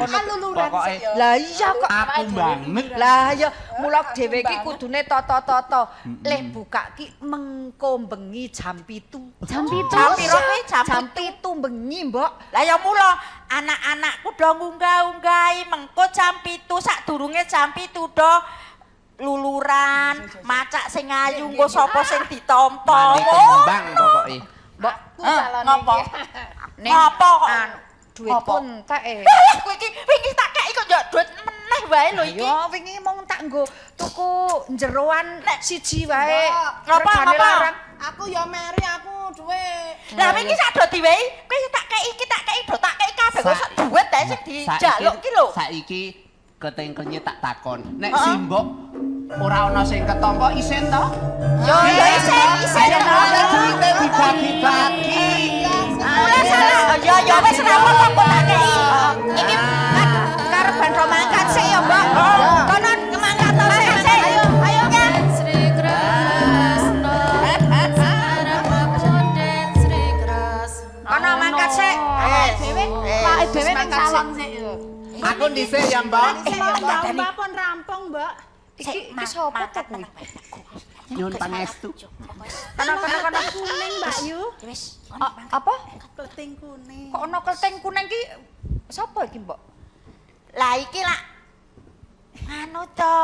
Kan luluran Pokoke sik ya. Lah iya kok. Aku banget. Lah iya, mula dhewe iki kudune tata-tata. Leh buka ki mengko bengi jam 7. Jam 7? Jam piro kuwi? Jam Jam 7 bengi, Mbok. Lah ya mula anak-anakku do ngunggah-unggahi mengko jam 7 sadurunge jam 7 do luluran, macak sing ayu engko sapa sing ditampa. Mandi kembang pokoke. Mbok, Ngopo? ning Ngopo kok? anu, duitku entek e. Aku iki wingi tak kei kok njok duit meneh wae lho iki. Ya wingi mung tak nggo tuku jeroan siji wae. Ngapa, Regane ngapa? larang. Aku ya meri aku duwe. Lah wingi sak do diwehi, kowe tak kei iki tak kei do tak kei kabeh kok sak duit ae sing dijaluk ki lho. Saiki keteng-kenyit tak takon. Nek simbok ora ana sing ketampa isin to? Yo yo isin isin. Duite dibagi-bagi. Ora salah. Yo yo wis ora apa-apa kok tak kei. Iki Kareban ro mangkat sik ya, Mbok. Kono mangkat to sik. Ayo ayo ya. Sri Kresna Saramakunden Sri Kresna. Kono mangkat sik. Dhewe, awake dhewe ning salon sik yo. Aku dhisik ya, Mbok. Mbak pun rampung, Mbak. Iki iki sapa to kuwi? Nyun pangestu. Kono kono kono. Kuning, Mbak Yu. Wis. Apa? Kleting kuning. Kok ana kelteng kuning ki sapa iki, Mbok? Lah iki lak anu to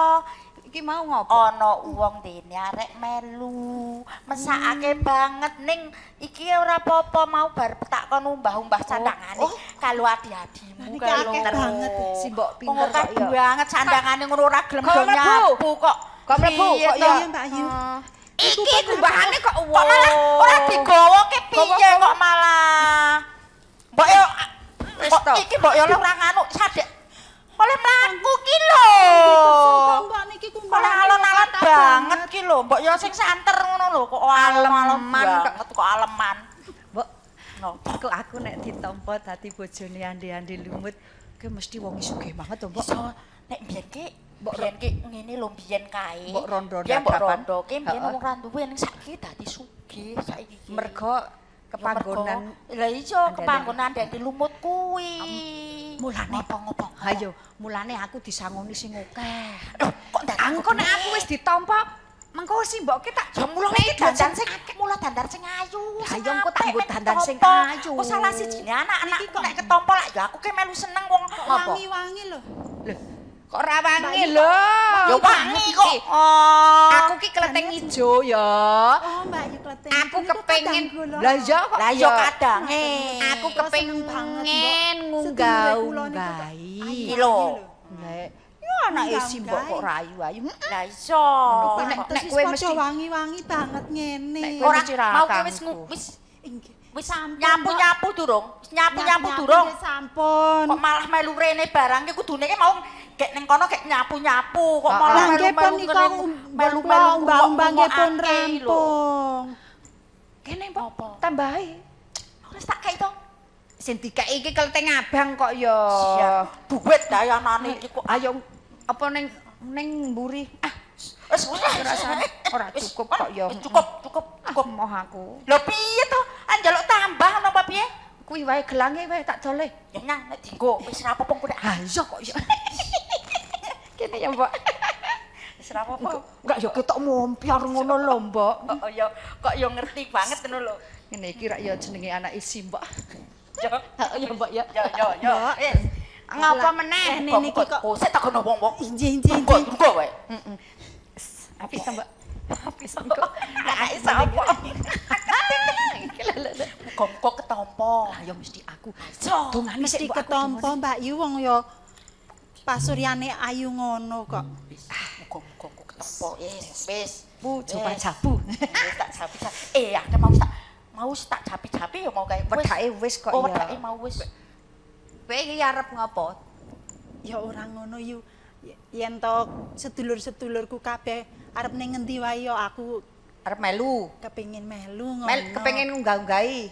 Iki mau ngopo? ana wong dene arek melu mesakake banget ning iki ora apa-apa mau bar tak kon umbah-umbah sandangane karo adi-adimu Niki akeh banget. Si Mbok pinter kok kok ya. banget sandangane ngono ora gelem Kok do mlebu? nyapu kok. Kok mlebu Piye kok to? ya? Iya, Mbak Yu. Iki Kumbahane kok kok malah ora digawa ke piye kok malah. Mbok yo Wis kok to. iki mbok yo ora nganu sadek oleh mlaku ki lho. Mbak niki Kok kumbahane alon-alon kathah banget ki lho, mbok yo sing santer ngono lho, kok alem-alem Aleman kok. banget kok aleman. Mbok, Ngopo? kok aku nek ditampa dadi bojone ande-ande lumut, ki mesti wong sugih banget to, Mbok. Iso nek mbiyen ki Mbok mbiyen ki ngene lho mbiyen kae. Mbok rondo Biyen mbok dadapan. rondo ki mbiyen Heeh. wong ra duwe ning saiki dadi sugih saiki ki. Mergo kepanggonan Lah iya kepanggonan ande lumut kuwi. Mulane ngopo-ngopo. Ayo, mulane aku disangoni sing akeh. Lho, kok ndak Engko nek aku wis ditampa, mengko si mbokke tak Ya mula iki dandan sing mula dandan sing ayu. Lah sing iya, engko tak apik, nggo nek dandan sing ketompo. ayu. Kok salah sijine anak-anakku nek ketompo lak ya aku ki melu seneng wong Apa? Wangi-wangi lho. Lho, kok ora wangi lho. Ya wangi kok. Oh. Aku ki kleteng ijo ya. Oh, Mbak Yu kleting. Aku Niku kepengin. kadang kula. Lah iya kok. Lah iya kadange. Aku Kula seneng banget, kepengin Mbok. Sedulure kula niku kok ngunggah-unggahi. Iki lho. Lah, yo anake si mbok kok rayu-ayu. Lah iso. Kuwi nek Terus kowe wis mesti padha wangi-wangi banget ngene. Nek kowe Ora mesti ra mau ki wis kangku. wis Inggih. wis Sampun, nyapu-nyapu durung. Wis nyapu-nyapu Nyapu-nyapu durung. nggih sampun. Kok malah melu rene barang ki kudune ki mau gek ning kono gek nyapu-nyapu kok malah Lah nggih pun melu-melu nika melu-melu umbah-umbah nggih pun rampung. Kene mbok tambahi. Wis tak kei to. Sing dikeki iki kleteng abang kok ya. Siap. Duit dayanane iki kok. Ayo apa ning ning mburi? Ah, Wis wis rasane ora cukup kok ya. Wis cukup, cukup, cukup. Moh aku. Lho piye to? Anjaluk tambah ngono apa piye? Kuwi wae gelange wae tak dole. Ya nyang nek dienggo wis ra apa-apa engko nek. Ah iya kok ya. Kene ya, Mbok. Wis ra apa-apa. Enggak ya ketok mompior ngono lho, Mbok. Kok ya kok ya ngerti banget ngono lho. Ngene iki rak ya jenenge anake si, Mbok. Ya Ya, Mbok ya. ya ya ya. Wis. Ngapa meneh? Ngene niki kok Kok sik tak kono wong-wong. injih injih Tunggu, injih. tunggu wae. Heeh. Apik ta, Mbok? Apik kok. Lah sapa? Muga-muga ketampa. Lah ya mesti aku. Iso. Dongane Mesti sik, Mbok, aku ketampa Mbak Yu wong ya pasuryane ayu ngono kok. Muga-muga kok ketampa. Wis, wis. Bu, coba Wis. jabu. Wis tak japi. Eh, aku mau tak japi-japi ya mau kae. Wedake wis kok Oh, ya. wedake mau wis. Kowe iki arep ngopo? Ya ora ngono yu. Yen to sedulur-sedulurku kabeh arep ning ngendi wae ya aku arep melu. Kepengin melu ngono. Mel kepengin ngunggah-unggahi.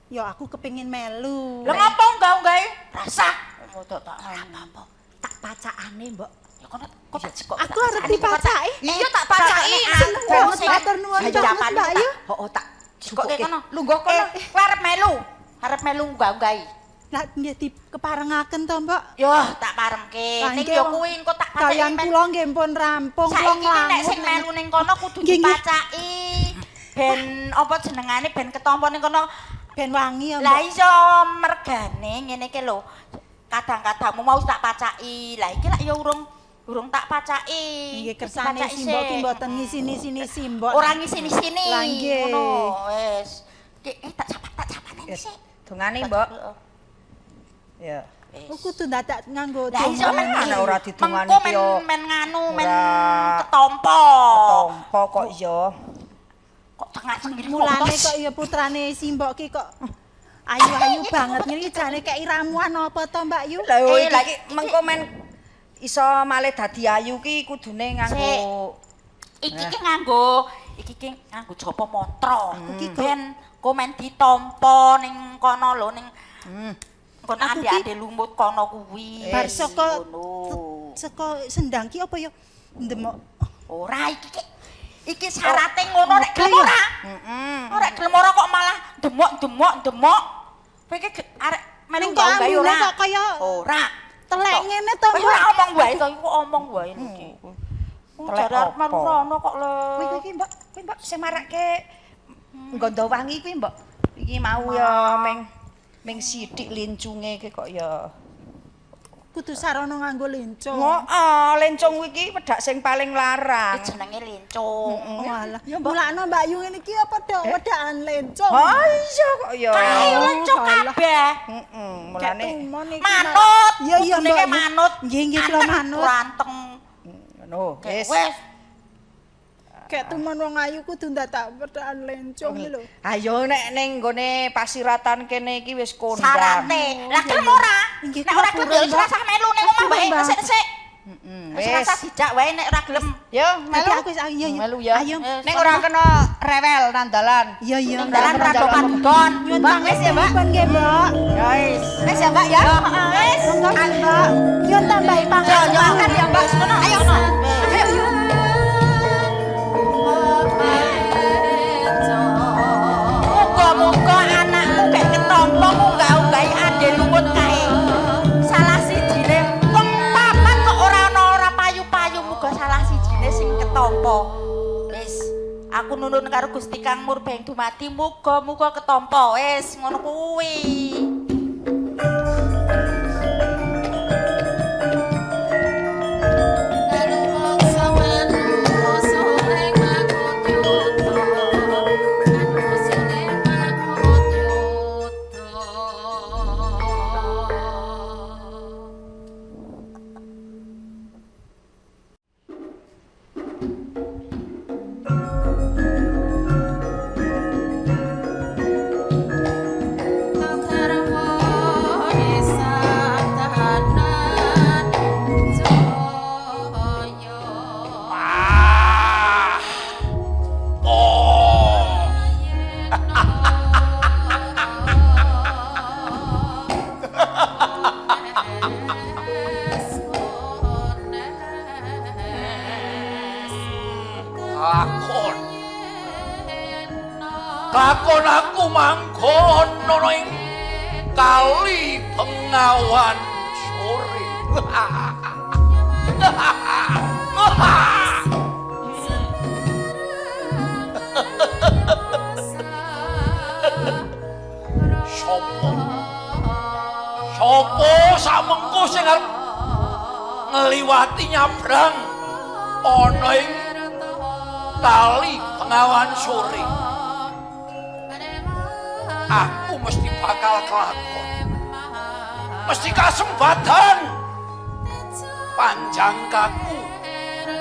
Ya aku kepengin melu. Lah ngopo unggah-unggahi? Rasah. Kok tak Ora apa-apa. Tak pacakane, Mbok. Ya kono kok tak jekok. Aku arep dipacaki. Iya tak pacaki. Seneng banget matur nuwun banget Mbak Yu. Heeh tak Jekoke kono. Lungguh kono. Kowe arep melu. Arep melu unggah-unggahi. Lah nggih dikeparengaken to, Mbok. Yo tak parengke. Lah, Ning nggih, yo wong kuwi engko tak pacaki. Kalian kula nggih pun rampung kula Saiki ki nek sing nglangut. melu ning kono kudu Nggih, nggih. dipacaki. Ben apa jenengane ben ketampa ning kono. Ben wangi ya, Lah Mbok. iya mergane ngene iki lho. Kadang-kadangmu mau tak pacaki. Lah iki lak ya urung tak pacaki. Nggih kersane Dipacaki simbok ki sik. mboten ngisini-sini simbok. Ora ngisini-sini. Lah nggih. Ngono wis. Ki tak capat-capatane sik. Dongane, Mbok. Ya. Oh, kudu dadak nganggo Lah iya men Ana ora didongani Mengko ki men yo. men nganu men Ora. ketompo. Ketompo kok iya. Kok tengah-tengah Mulane kok ya putrane simbok ki kok ayu-ayu banget ngene iki jane kei ramuan apa to Mbak Yu? Lah Eh, iki mengko men iso malih dadi ayu ki kudune nganggo Iki ki nganggo iki ki nganggo japa mantra. Iki kok- Ben komen ditampa ning kono lho ning nggon Aku ki- ande-ande lumut kono kuwi. Bar saka Ngono. saka sendang ki apa ya ndemok Ora iki ki iki syarate ngono nek gelem Iya. ora. Ora gelem ora kok malah demok-demok demok. Kowe iki arek melu Ning kok unggah-unggahi ambune ora? kok kaya Ora. telek ngene to, Kowe Mbok. ora omong wae to iku omong wae iki. Telek Jare arep melu apa? rono kok le. Kuwi kuwi ki, Mbok, kuwi Mbok sing marake nggondo wangi kuwi, Mbok. Iki mau ya meng meng sithik lincunge iki kok ya. Kudu sarana nganggo lencong. Heeh, lencung kuwi iki wedak sing paling larang. Iki jenenge lencung. Oh alah. Mulakno Mbak Yu ngene iki apa dok wedakan lencong. Ha iya kok ya. Kae lencung kabeh. Heeh, Kayak mulane tumon iki. Manut. Iya iya Kudune Mbak. ki manut. Nggih nggih kula manut. Kuranteng. ngono. Wis. Wis. Kayak tumon wong ayu kudu ndadak wedakan lencong iki lho. Ayo nek ning nggone pasiratan kene iki wis kondang. Sarate. Lah gelem ora? Nggih, Nek ora kula gelem ya wis purun, Mbak. rasah melu ning omah wae Mbak. sik-sik. Heeh, Wis wis. rasah dijak wae nek ora gelem. Yo, Tapi melu. aku wis iya iya. Melu ya. Ayo. Nek ora kena rewel nang dalan. Iya iya. Ning dalan ora do padon. Nyuwun Mbak, wis ya, Mbak. pangestunipun nggih, Mbak. Ya wis. Wis ya, Mbak ya. Wis. Monggo Mbak. Nyuwun tambahi pangastu. Yo makan ya, Mbak. Sono. Ayo. Ayo. Muga-muga anakmu gek ketompo munggah-unggahi ande lumut kae. Salah sijine wong papat kok ora ana ora payu-payu muga salah sijine sing ketompo. Wis, aku nunun karo Gusti Kang Murbeng dumadi muga-muga ketompo. Wis ngono kuwi. Lakon. Lakon aku manggon ana ing kali Bengawan sore. Sopo? Sopo samengko sing arep ngliwati nyabrang ana ing kali Bengawan sore? Aku mesti bakal kelakon. Mesti kasempatan panjang kaku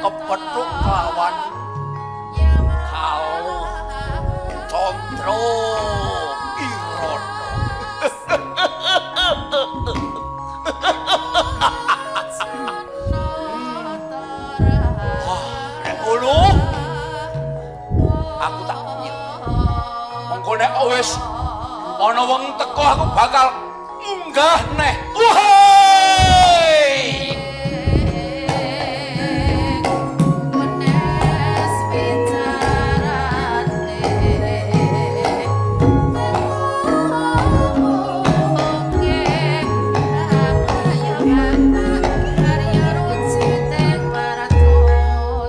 kepethuk kelawan Galuh Condro Kirono. wis ana wong teko aku bakal munggah neh. Wahai!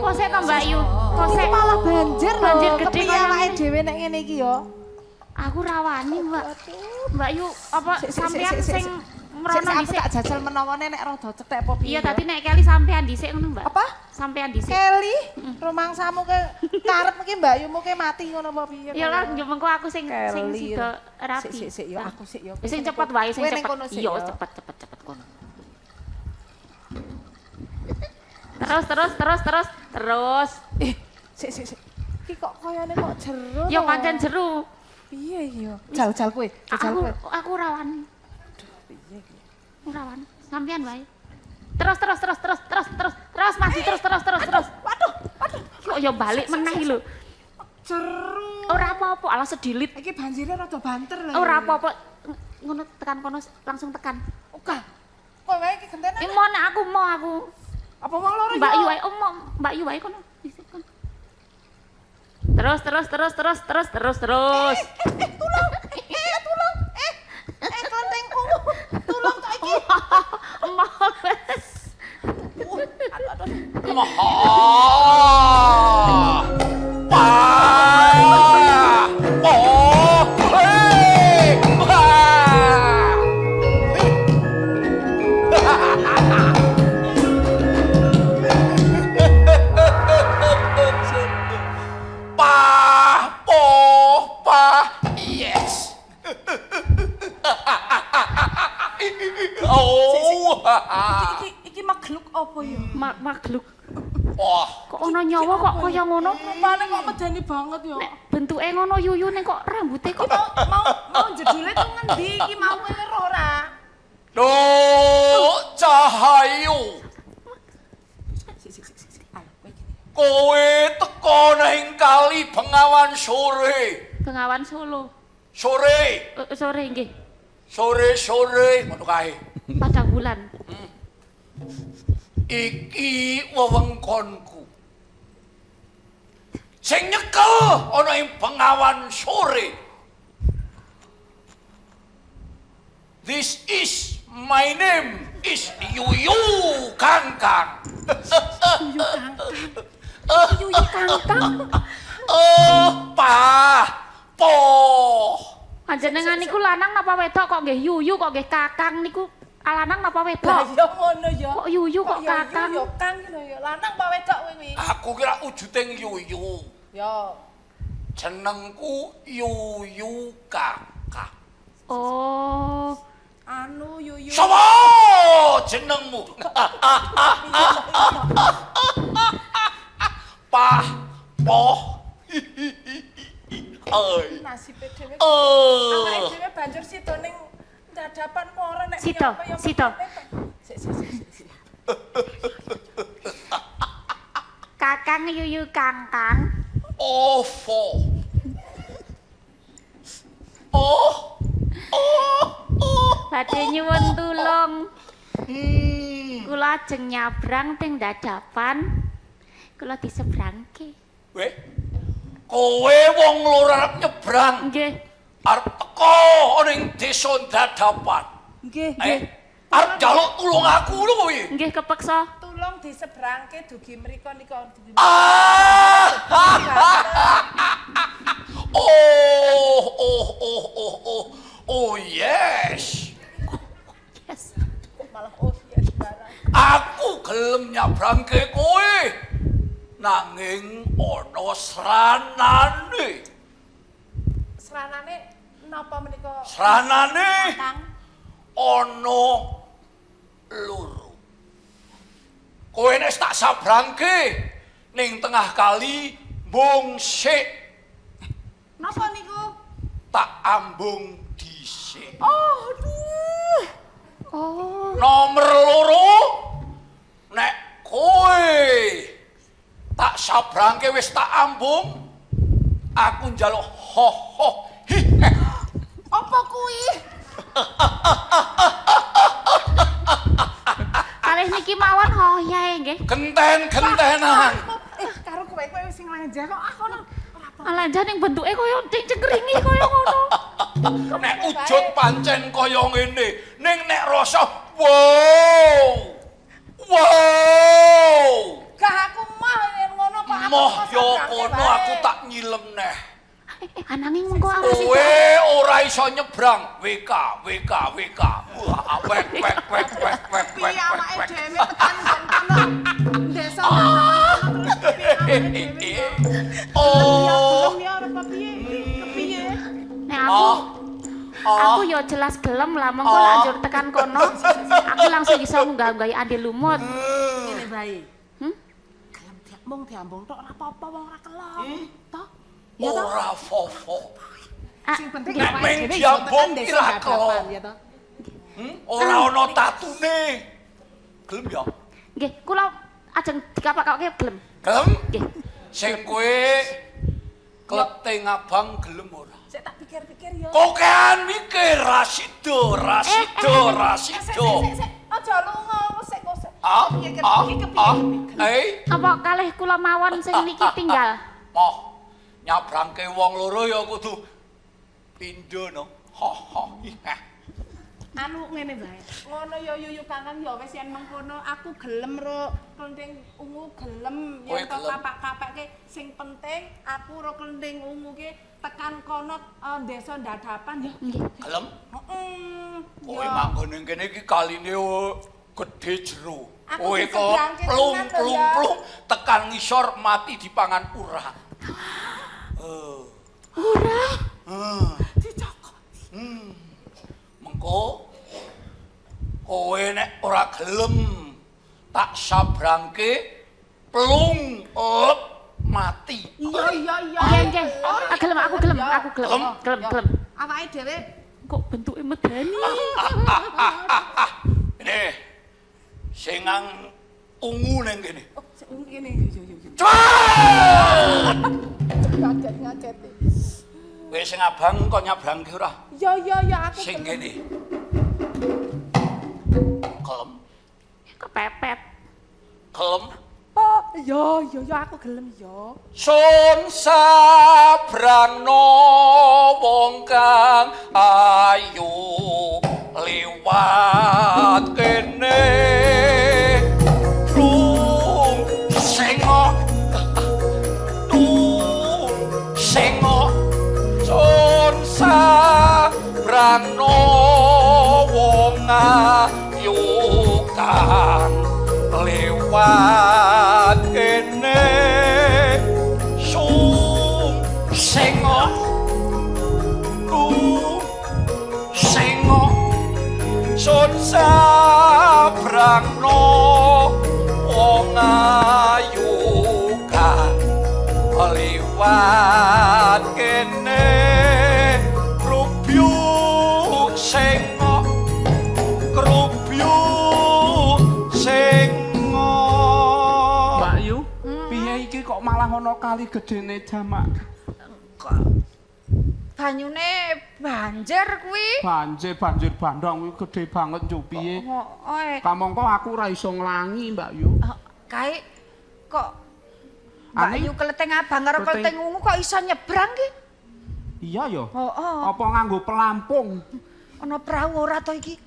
Kosek to Mbak Yu? Kosek malah banjir lho. Banjir gede Kepiye kaya awake ngene. dhewe nek ngene iki yo? Aku rawani, Mbak. Mbak Yu, apa Sik, sik, sampean sik, sik, sing sik. mrono Sik, sik, aku dhisik? tak jajal menawane nek rada cetek apa piye. Iya, tadi nek Kelly sampean dhisik ngono, Mbak. Apa? Sampean dhisik. Kelly, rumangsamu ke karep iki Mbak Yumu ke mati ngono apa piye? Ya lah, yo mengko aku sing sing Kelly. sida rapi. Sik, sik, sik, yo aku sik yo. Sing cepet wae, sing Kowe ning cepet. kono sik, Iya, yo. cepet cepet cepet kono. Terus terus terus terus terus. Eh, sik sik sik. Iki kok koyone kok jero. Ya to? pancen jeru. Piye iki yo? Jal-jal kowe, jajal Aku kowe. aku rawani. Ora wani. Sampean wae. Terus terus terus terus terus terus terus maju terus terus terus terus. Waduh, waduh. Kok ya balik meneh iki lho. Jeru. Ora apa-apa, alah sedilit. Iki banjirnya rada banter lho. Ora apa-apa. Ngono tekan kono langsung tekan. Oke. Kowe wae iki gentenan. Eh mau nek aku mau aku. Apa wong loro Mbak yo? Yu wae, oh mau Mbak Yu wae kono. Dhisik kono. Terus terus terus terus terus terus terus. Eh, tulung. Eh, tulung. Eh, eh kelentengku. Tulung tok iki. Mau wes. Aduh, aduh. Maha. Pa. Po. Hei. Wah. Pa. Po. Pa. Yes. Oh. Iki iki makhluk apa ya? Makhluk. Wah. Kok ana nyawa kok kaya ngono? Rupane kok medeni banget ya. Nek bentuke ngono yuyu ning kok rambute kok Mau mau jedule tuh ngendi iki mau kowe weruh ora? Duh, Cahayu. Kowe teko nang kali Bengawan sore. Bengawan Solo. Sore, Eh, sore nggih, sore-sore ngono kae. padang bulan. Iki wewengkonku. Sing nyekel ana ing Bengawan sore. This is my name is Yuyu Kangkang. Yuyu Kangkang. Yuyu Kangkang. Eh, pa, po. Panjenengan niku lanang napa wedok kok nggih yuyu kok nggih kakang niku lanang napa Lah wedok? ya ngono ya. Kok yuyu kok ya kakang? Yuyu ya kang lho ya. Lanang apa wedok kowe kuwi? Aku kira wujuding Yuyu. Ya. Jenengku Yuyu Kakak. Oh, Anu Yuyu. Sopo jenengmu? Pa, po. Oi. Nasibe dhewe. Oh. Awake dhewe banjur sida ning dadapan ora nek Sida, apa ya sida. Sik sik sik sik, sik. Kakang yuyu kangkang. Ovo. Oh. Oh. Oh. Badhe nyuwun tulung. Kula ajeng nyabrang teng dadapan. Kula disebrangke. Weh. Kowe wong loro arep nyebrang. Nggih. Arep teko ning desa Dadapan. Nggih, Eh, nggih. arep njaluk tulung aku lho kowe. Nggih kepeksa. Tulung disebrangke dugi mriko nika dugi. Ah! Oh, oh, oh, oh, oh. Oh yes. Yes. Kok malah oh yes barang. Aku gelem nyabrangke kowe. Nanging ana sranane. Sranane napa menika? Sranane Kang. ana loro. Kowe nek tak sabrangke ning tengah kali mbung sik Napa niku? tak ambung dhisik. Oh, aduh. Oh. Nomor loro nek kowe tak sabrangke wis tak ambung aku njaluk ho ho Apa kuwi? Kalih niki mawon hoyae nggih. Genten-gentenan. Eh, karo kowe kowe sing lanjah kok aku ngono. Alah jan ning bentuke kaya cengkringi kaya ngono. Nek ujud pancen kaya ngene, ning nek rasa wow. Wow. Gak aku mah yen ngono kok aku Moh kok yo sabrangke kono wae. aku tak nyilem neh. Ananging mengko awake Kowe ora iso nyebrang WK WK WK. Wah, wek wek wek wek wek wek. Piye awake dhewe tekan nggon kono. Desa kono terus piye awake dhewe. Oh. Gelem ya ora apa piye iki? Kepiye? Nek aku aku yo jelas gelem lah mengko Oh. lanjut tekan kono aku langsung iso munggah-munggahi ande lumut. Ngene bae. Hmm? Gelem mung diambung tok ora apa-apa wong ora kelon. Toh? Ya toh? Ora fofo. Sing penting Nek awake ming dhewe iso diambung tekan desa ki ra hadapan, kelon. ya toh. Ora ana tatune. Gelem ya? Nggih, kula ajeng dikapakake gelem. Gelem? Nggih. Sing kowe kleting abang gelem ora? Sik tak pikir-pikir ya. Kokean mikir rasido, rasido, rasido. Sik sik sik aja lunga sik kok sik. Ah, Piye ah, iki kepiye? ah, eh, Apa kalih kula mawon sing niki tinggal? moh nyabrangke wong loro ya kudu pindho no. Ho ho. hi, heh. Anu ngene bae. Ngono ya yuyu Kakang ya wis yen mengkono aku gelem ro klenthing ungu gelem Kowe yen to gelem. kapak-kapake sing penting aku ro klenthing ungu ki tekan kono desa ndadapan ya. Gelem? Heeh. Kowe manggon ning kene iki kaline gedhe jero. Aku Kowe kok disebrangke plung tenan lho plung ya. plung tekan ngisor mati dipangan urang. Urang. Dicokot. Mengko kowe nek ora gelem tak sabrangke plung lep mati. Iya iya iya. Nggih, nggih. Ah, gelem aku gelem, aku gelem. Gelem? Gelem, gelem. Awake dhewe Kok bentuke medeni? Ini sing nang ungu ning kene. Oh, sik ungu kene. Yo yo yo. Cepat! Ngajet ngajet. Kowe sing abang kok nyabrangke ora? Yo yo yo aku Sing gelem. kene. Kelem, Kepepet. kelem. Oh, yo yo yo aku gelem yo. Sun sabrangno wong kang ayu liwat kene. Tung sengok tung sengok sun sabrangno wong ayu kang liwat kene sung sengok tung sengok sun sabrangno wong ayu kang liwat kene rubyuk sengok krubyuk sengok. Mbak Yu, piye iki kok malah ana kali gedene jamak? Banyune banjir kuwi. Banjir banjir bandang kuwi gedhe banget njuk piye? Oh, eh. Kamangka aku ora iso nglangi, Mbak Yu. Kae kok Mbak Ani? Yu kleteng abang karo Kleteng- kleteng ungu kok iso nyebrang ki? Iya ya. Heeh. Apa nganggo pelampung? Ana prau ora to iki?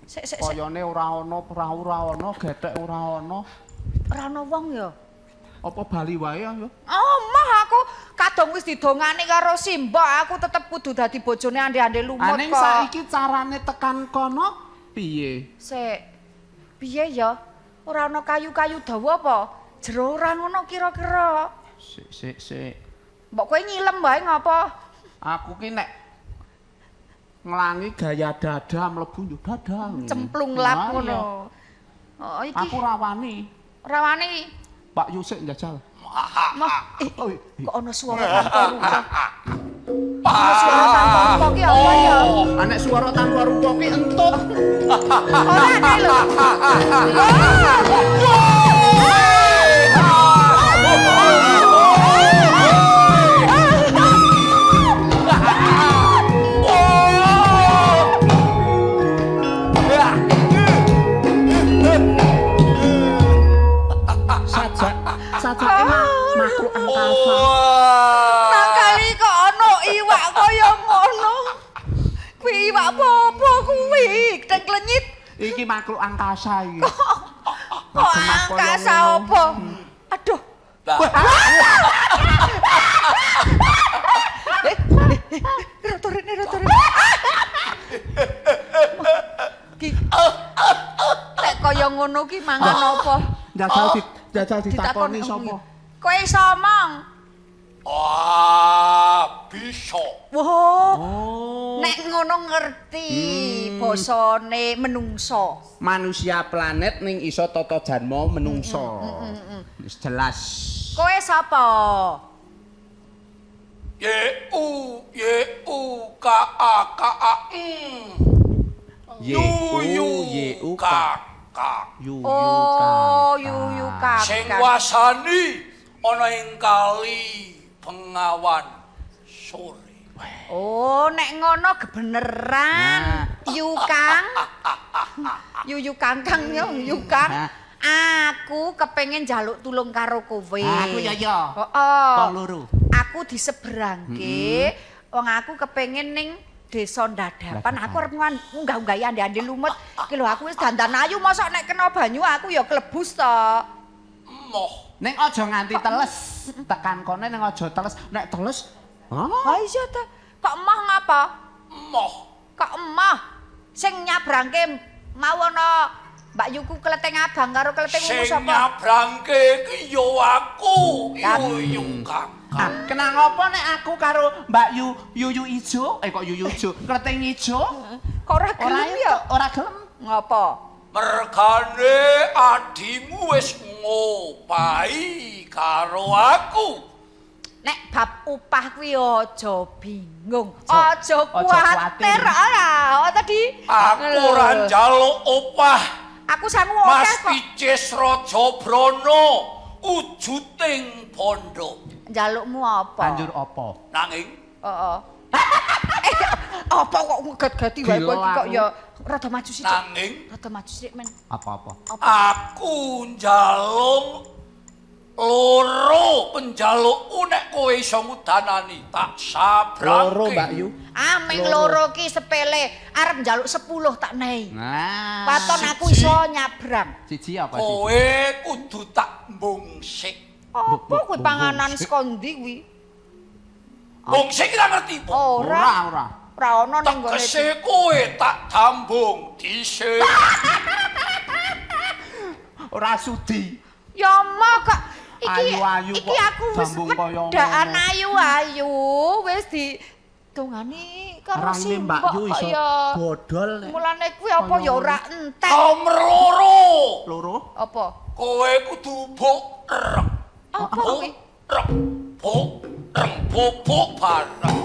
Sik sik sik. Kayane ora ana prau ora ana, gethek ora ana. Ora ana wong ya. Apa bali wae ya? Oh, mah aku kadung wis didongani karo Simbok, aku tetep kudu dadi bojone ande-ande lumut Aning kok. saiki carane tekan kono piye? Sik. Piye ya? Ora ana kayu-kayu dawa apa? Jero ora ngono kira-kira. Sik sik sik. Mbok kowe nyilem wae ngapa? Aku ki nek nglangi gaya dada mlebu yo dada. Cemplung lap Nah, ngono. iya. Oh, iki Aku rawani. rawani. Pak Yusik njajal. Mah, eh, kok ana suara tanpa rupa? Ana suara tanpa rupa ki apa ya? Anek suara tanpa rupa ki entut. Ora kae lho. Iwak apa kuwi? Gedeng klenyit. Iki makhluk angkasa iki. Kok angkasa apa? Aduh. Lah. Rada rene, rada rene. Ki. Nek kaya ngono ki mangan apa? Jajal di jajal ditakoni sapa? Kowe iso omong. Ah, bisa. Wah. Nek ngono ngerti basane menungso. Manusia planet ning iso tata janma menungso. Wis jelas. Kowe sapa? Y U Y U K A K A M. Y U Y U K K K. U U K. Oh, yuyu kakak. Sing wasani ana ing kali Bengawan sore. Oh, nek ngono kebeneran. Yu Kang. Yuyu Kang Kang yo, Yu Kang. Nah. Aku kepengen njaluk tulung karo kowe. Aku ya ya. Heeh. Wong loro. Aku diseberangke, wong aku kepengen ning desa Ndadapan. Aku arep ngunggah-unggahi ande-ande lumut. Iki lho aku wis dandan ayu, mosok nek kena banyu aku ya klebus to. Moh. Ning aja nganti teles. Tekan kone ning aja teles. Nek teles, ah, Ha iya ta. Kok emoh ngapa? Moh. Kok emoh? Sing nyabrangke mau ana Mbak Yuku kleteng abang karo kleteng ungu Sing sapa? nyabrangke iki ya aku, Yuyu Kang. Ah, kena ngopo nek aku karo Mbak Yu Yuyu ijo? Eh kok Yuyu ijo? Kleteng ijo? Kok ora Ora gelem ya? Ora gelem. Ngopo? Mergane adimu wis ngopahi karo aku. Nek bab upah kuwi aja bingung, aja kuwatir. kuwatir ora. Oh tadi. Aku ora njaluk opah. Aku sangu Mas akeh kok. Picis Raja Brana wujuting bondo. Njalukmu apa? Banjur apa? Nanging Heeh. Eh, apa kok ngeget-geti wae kowe iki kok Gila ya rada maju sithik. Nanging Rada maju sithik men. Apa-apa? aku njaluk loro penjalukku nek kowe iso ngudanani tak sabrangke. Loro Mbak Yu. Ah, ming loro ki sepele, arep njaluk 10 tak nei. Nah. Waton aku Siji. iso nyabrang. Siji apa siji? Kowe kudu tak mbungsik. Apa kuwi panganan saka ndi kuwi? Bungsik ki tak ngerti po. Ora. Ora, ora. Ora ono ning nggone. Tegese kowe tak tambung dhisik. Ora sudi. Ya moh kok iki Ayu-ayu iki kok aku wis jambung kaya wedaan ngono. ayu-ayu wis di dongani karo Raine simbok Mbak Yu kok iso ya. bodol nek. Mulane kuwi apa ya ora entek. Nomor loro. Loro. Apa? Kowe kudu buk reng. Apa kuwi? Reng buk reng bubuk bareng.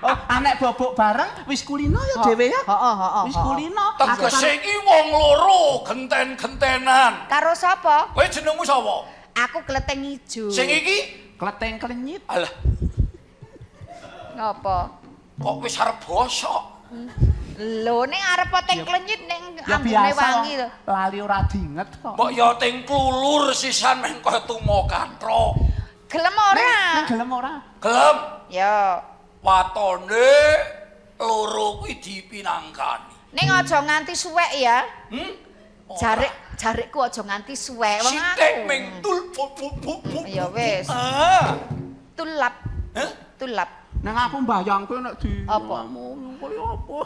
Oh, anek bobok bareng wis kulino ya dhewe ya. Heeh, heeh. Wis kulino. Tegese iki wong loro genten-gentenan. Karo sapa? Kowe jenengmu sapa? Aku kleteng ijo. Sing iki? Kleteng klenyit. Alah, Ngapa? kok wis arep bosok. Lho ning arep teng klenyit ning Ya ambune biasa. wangi lho. Lali ora dinget kok. Mbok ya ting klulur sisan meng kaya tumo katro. Gelem ora? Nek gelem ora? Gelem Ya. watone loro kuwi dipinangkani. Ning aja nganti suwek ya. Hmm? Jarikku aja nganti suwek wong aku. Sithik ming tul bu bu bu bu. Ya wis. Ah. Tulap. Hah? Tulap. Nang aku mbayangke nek di Apa? Kaya apa?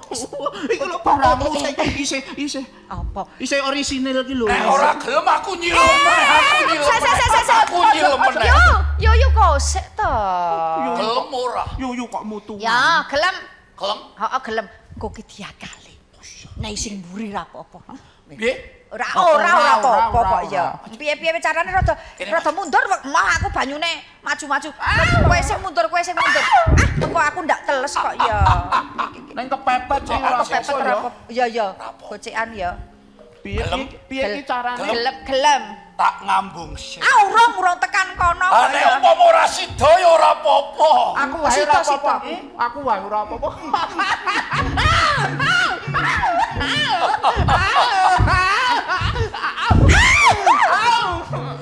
Iku lho barangmu sing isih isih Apa? isih orisinil ki lho. Nek ora gelem aku nyilem meneh, aku nyilem. Se se se se se. Aku nyilem meneh. Yo, yo yo kok sik to. Gelem ora? Yo yo kok mutu. Ya, gelem. Gelem. Heeh, gelem. Engko ki diakali. Nek sing mburi ra apa-apa. Piye? Ora Oh, ora ora, ora ora, apa-apa ora, kok ya. Piye-piye carane rada rada mundur mah aku banyune maju-maju. Kowe sing mundur, kowe sing mundur. Ah, kok aku ndak teles kok ya. Neng kepepet sing ora Kepepet apa ora ya. apa. Ya ya, gocekan ya. Piye iki piye iki carane? Gelem gelem. Tak ngambung sik. Ah urung urung tekan kono Ah kok nek ya. umpama ora sida ya ora apa-apa. Aku wae ora Sita, apa-apa. sita. Aku wae ora apa-apa.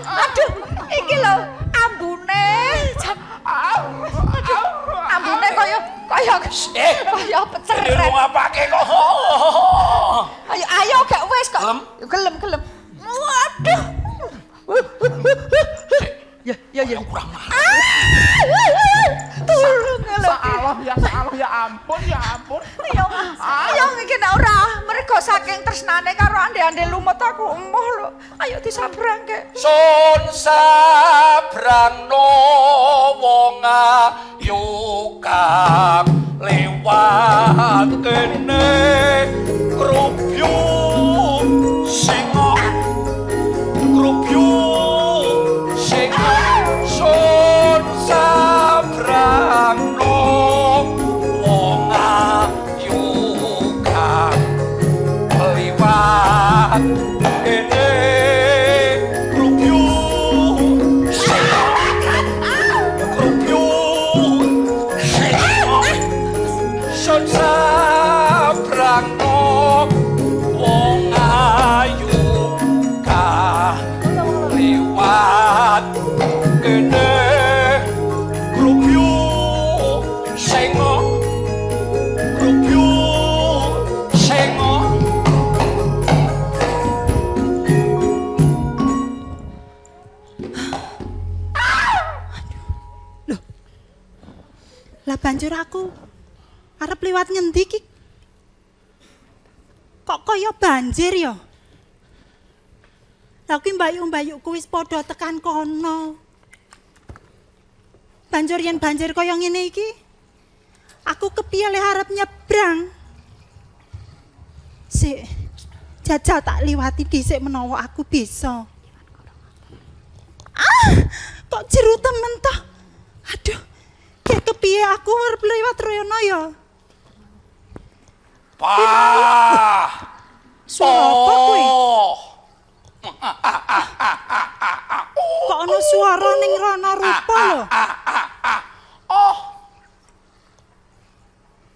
Aduh, iki lho ambune. Aduh, ambune kaya kaya Eh. kaya pecel. Ande Keren. ngapake kok. Ayo ayo gak wis kok. Gelem? Gelem gelem. Waduh. Ya ya ya. Kurang Tulung lho. Salah ya, salah ya ampun, ya ampun. Ayo, ayo iki nek ora mergo saking tresnane karo ande-ande lumut aku emoh lho. Ayo disabrangke. Sun sabrangno wong ayu kang lewat kene krubyung singa krubyung singa sun sabrangno wong ayu kang liwat kene krubyung singa krubyung singa sun sabrangno wong ayu kang liwat kene krubyung singa krubyung singa. Lah banjur aku arep liwat ngendi iki? Kok kaya banjir ya? Lah kuwi mbayu-mbayuku wis padha tekan kono. Banjur yen banjir kaya ngene iki, aku kepiye le arep nyebrang? Sik, jajal tak liwati dhisik menawa aku bisa. Ah, kok jeru temen toh? Aduh, kayak kepiye aku arep liwat rono ya? Pah. Suara apa kuwi? Oh. Kok ana suara ning rono rupa lho? Oh,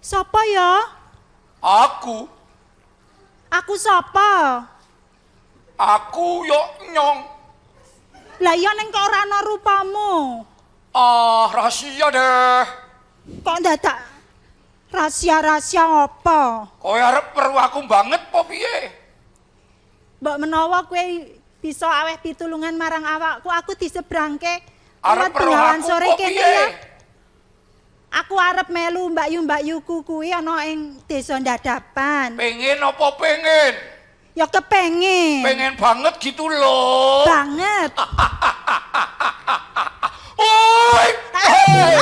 Sapa ya? aku, Aku sapa? aku yo nyong. Lah iya ning kok ora ana rupamu. Ah, rahasia deh. Kok dadak rahasia-rahasia apa? Kowe arep perlu aku banget po piye? Mbok menawa kowe bisa aweh pitulungan marang awakku, aku disebrangke Arep liwat perlu Bengawan aku sore po kene piye? ya. Aku arep melu mbakyu-mbakyuku kuwi ana ing desa Ndadapan. Pengen apa pengen? Ya kepengin. Pengen banget gitu loh. Banget. Oi. Hey.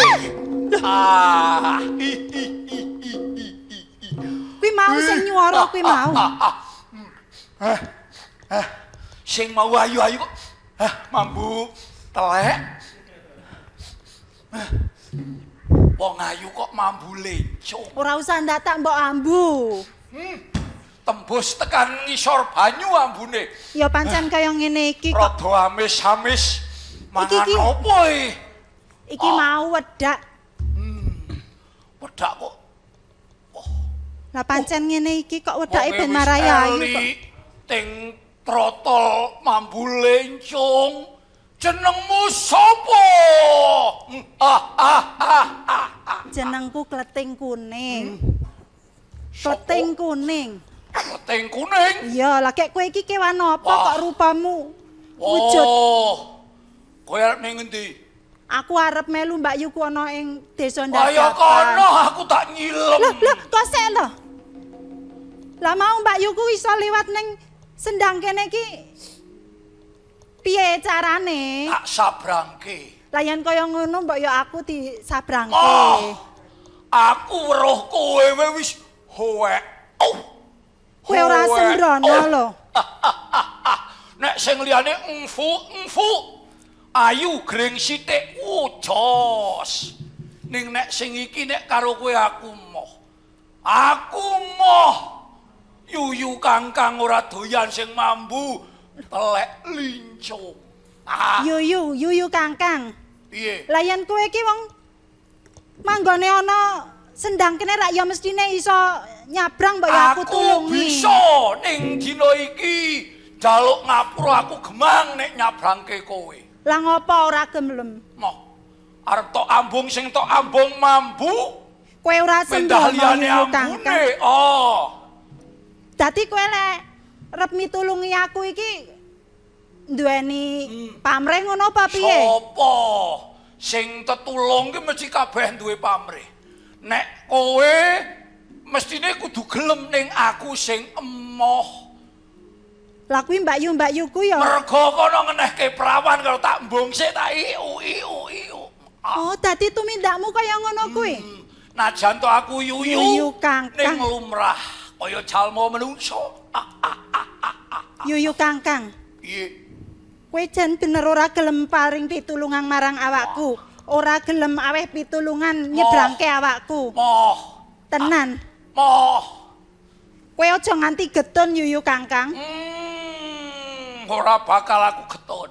Ah. Hi, hi, hi, hi, hi, hi. Kuwi mau sing nyuara kuwi mau. Sing mau ayu-ayu kok. Ah, mambu telek. Ah, wong ayu kok mambu lencung. Ora usah ndatak mbok ambu. Tembus tekan ngisor banyu ambune. Ya pancen kaya ngene iki kok. Rada amis-amis. Mangan Iki, iki. opo iki? Iki mau wedak. Wedak kok. Lah pancen ngene iki kok wedake Wonge ben wis marai ayu eli, kok. Ting trotol mambu lencung. Jenengmu sapa? Ah ah ah ah. ah. Jenengku Kleting Kuning. Kleting Kuning. Kleting kuning. Iya, lah kek kowe iki kewan apa Wah. kok rupamu wujud? Oh. Kowe arep ning ngendi? Aku arep melu mbakyuku ana ing desa Ndadapan. Ayo kono aku tak nyilem. Loh, loh, kok sik lho. Lah mau mbakyuku iso liwat ning sendang kene iki piye carane? Tak sabrangke. Lah yen kaya ngono mbok ya aku disabrangke. Oh. Aku weruh kowe wis hoek. Oh. Kowe ora Hoek. sembrono Oh. lho. Nek sing liyane engfu engfu ayu gring sithik jos. Ning nek sing iki nek karo kowe aku moh. Aku moh. Yuyu kangkang ora doyan sing mambu telek lincung. Ah, Yuyu, yuyu kangkang. piye? Lah yen kowe iki wong manggone ana sendang kene rak ya mestine iso nyabrang mbok ya aku tulungi. bisa ning dina iki jaluk ngapura aku gemang nek nyabrangke kowe. Lah ngopo ora gemlem? Moh. Arep tok ambung sing tok ambung mambu. Kowe ora Mendah sembrono liyane Yuyu ambune. Kangkang. Oh. Dadi kowe lek arep mitulungi aku iki duweni pamrih ngono apa piye? Sopo sing tetulung ki mesti kabeh duwe pamrih. Nek kowe mestine kudu gelem ning aku sing emoh. Lah kuwi Mbak Yu Mbak Yuku ya. Mergo kono ngenehke prawan kalau tak mbung sik tak iu iu iu. Oh, dadi tumindakmu kaya ngono kuwi. Najan to aku yuyu, Yuyu Kangkang. ning lumrah kaya jalma menungso. Yuyu Kangkang. Piye? Kowe jan bener ora gelem paring pitulungan marang awakku. Ora gelem aweh pitulungan nyebrangke awakku. Moh. Tenan. Moh. Kowe aja nganti getun Yuyu Kangkang. Ora bakal aku getun.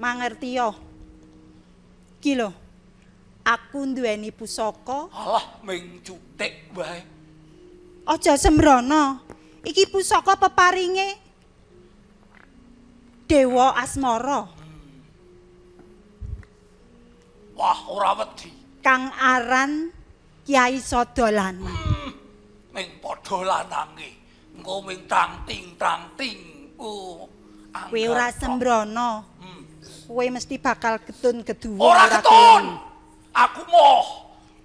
Mangerti yo. Ki lho. Aku nduweni pusaka. Alah ming cutik wae. Aja sembrono. Iki pusaka peparinge Dewa Asmara Wah, ora wedi. kang aran Kyai Sadalanang. Ming padha lanange. Engko ming tang ting tang ting. Oh. Kowe ora sembrono. Kowe mesti bakal getun keduwa. Ora getun. Aku moh.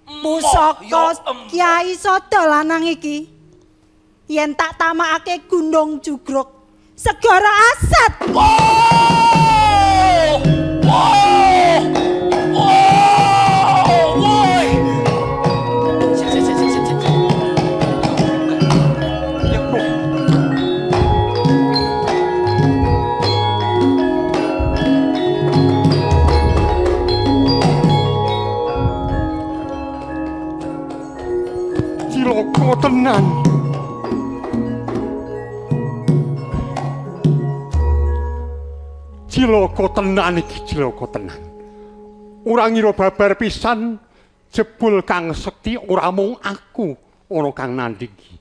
Pusaka Kyai Sadalanang iki yen tak tamakake Gunung Jugruk segara asat. Wow! Wow! Wow! Woi! Sik sik sik sik sik. Cilaka tenan. Cilaka tenan iki, cilaka tenan. Ora ngira babar pisan jebul kang sekti ora mung aku ana kang nandingi.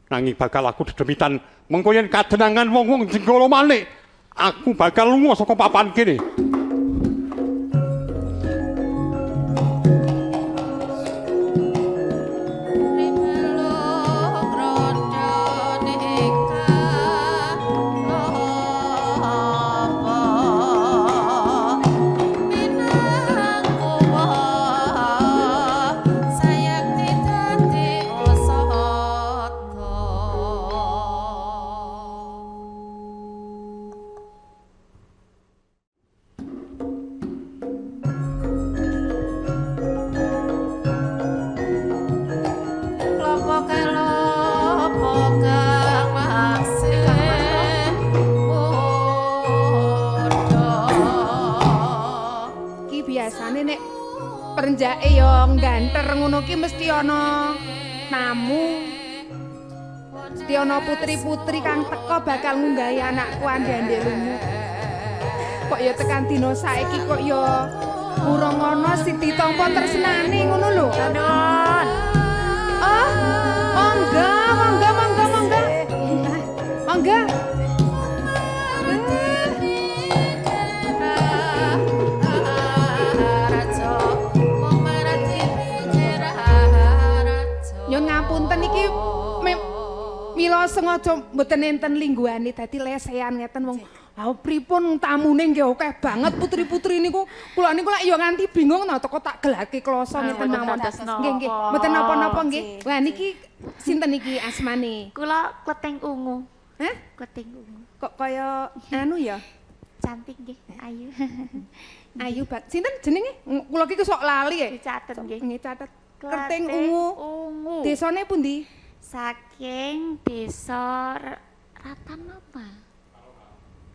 Nanging bakal aku dedemitan mengko yen kadenangan wong-wong Jenggala Manik, aku bakal lunga saka papan kene. Ki biasane nek perenjake yo ngganter ngono ki mesti ana tamu. Mesti ana putri-putri kang teka bakal ngunggahi anakku ande-ande lumut. Kok ya tekan dina saiki kok ya urung ana sing ditampa tresnane ngono lho. Oh, monggo, monggo, monggo, monggo. Monggo. Nyun ngapunten iki mila sengaja mboten enten lingguhane dadi lesehan ngeten wong. Ah pripun tamune nggih akeh banget putri-putri niku. Kula niku lak ya nganti bingung nah teko tak gelarke kloso ngeten mboten mawon. dados napa. Nggih nggih, mboten napa-napa nggih. Wah niki sinten niki asmane? Kula Kleting Ungu. Hah? Kleting Ungu. Kok kaya anu ya? Cantik nggih, ayu. Ayu bak. Sinten jenenge? Kula iki sok lali ya. Dicatet nggih. Nggih catet. Kleting Ungu. Ungu. Desane pundi? Saking desa Ratan apa?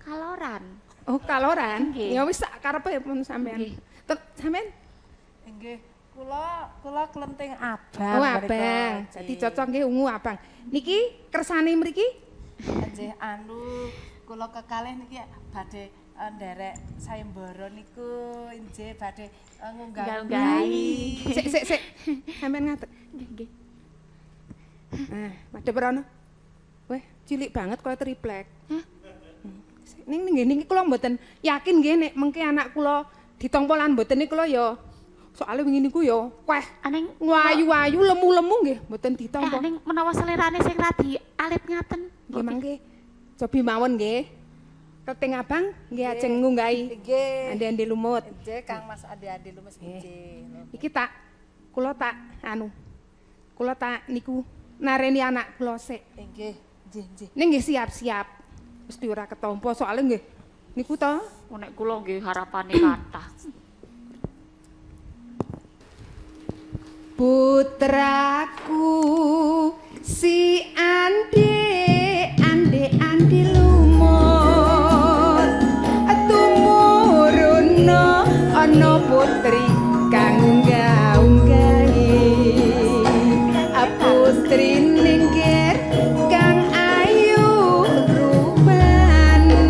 Kaloran. Oh, Kaloran. Nggih. Ya wis sak karepe pun sampean. Sampean? Nggih, kula kula Klenting Abang. Oh, abang. Dadi cocok nggih ungu abang. Niki kersane mriki? Nggih, anu kula kekalih niki badhe nderek sayembara niku nggih badhe ngunggah-unggahi. Sik sik sik. Sampean ngadeg. Nggih, nggih. Ah, madhep rono. Weh, cilik banget kaya triplek. Hah? Ning nggih niki kula mboten yakin nggih nek mengke anak kula ditampa lan mboten niku kula ya Soale wingi niku ya weh ayu-ayu lemu-lemu nggih mboten ditampa. Ning menawa selerane sing radi alit ngaten. Nggih mangke. Cobi mawon nggih. Kleting abang nggih ajeng ngunggahi. Nggih. Ande-ande lumut. Nggih, Kang Mas Ande-ande lumut nggih. Iki tak kula tak anu. Kula tak niku nareni anak kula sik. Nggih, nggih, nggih. Ning nggih siap-siap. Mesti ora ketampa soalnya nggih niku to. Nek kula nggih harapane kathah. Putraku si Ande Ande Ande lumut tumuruna ana putri kang unggah-unggahi putri ninggir kang ayu rupane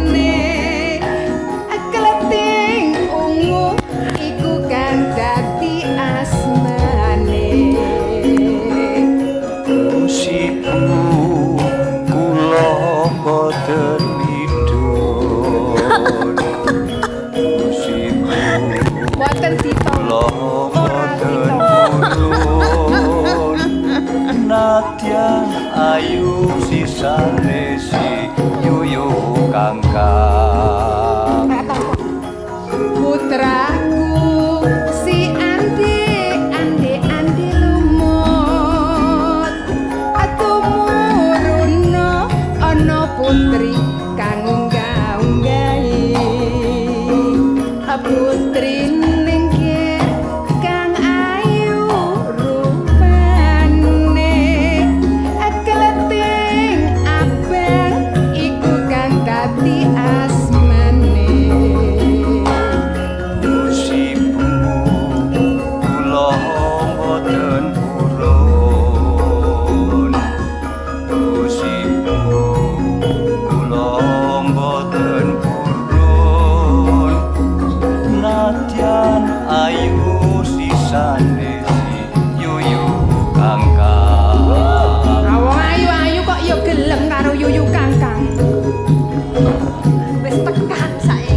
kleting ungu iku kang dadi asmane. Sibu kula boten midun. Sibu boten kula boten purun. Nadyan ayu sisane si Yuyu Kangkang. Putraku si Ande Ande Ande lumut tumuruna ana putri kang unggah-unggahi putri ninggir kang ayu rupane kleting abang iku kang dadi asmane. Sibu kula boten purun. Sibu kula boten purun. Nadyan ayu sisane si Yuyu Kangkang. Wong ayu-ayu kok ya gelem karo Yuyu Kangkang. Wis tekan saiki.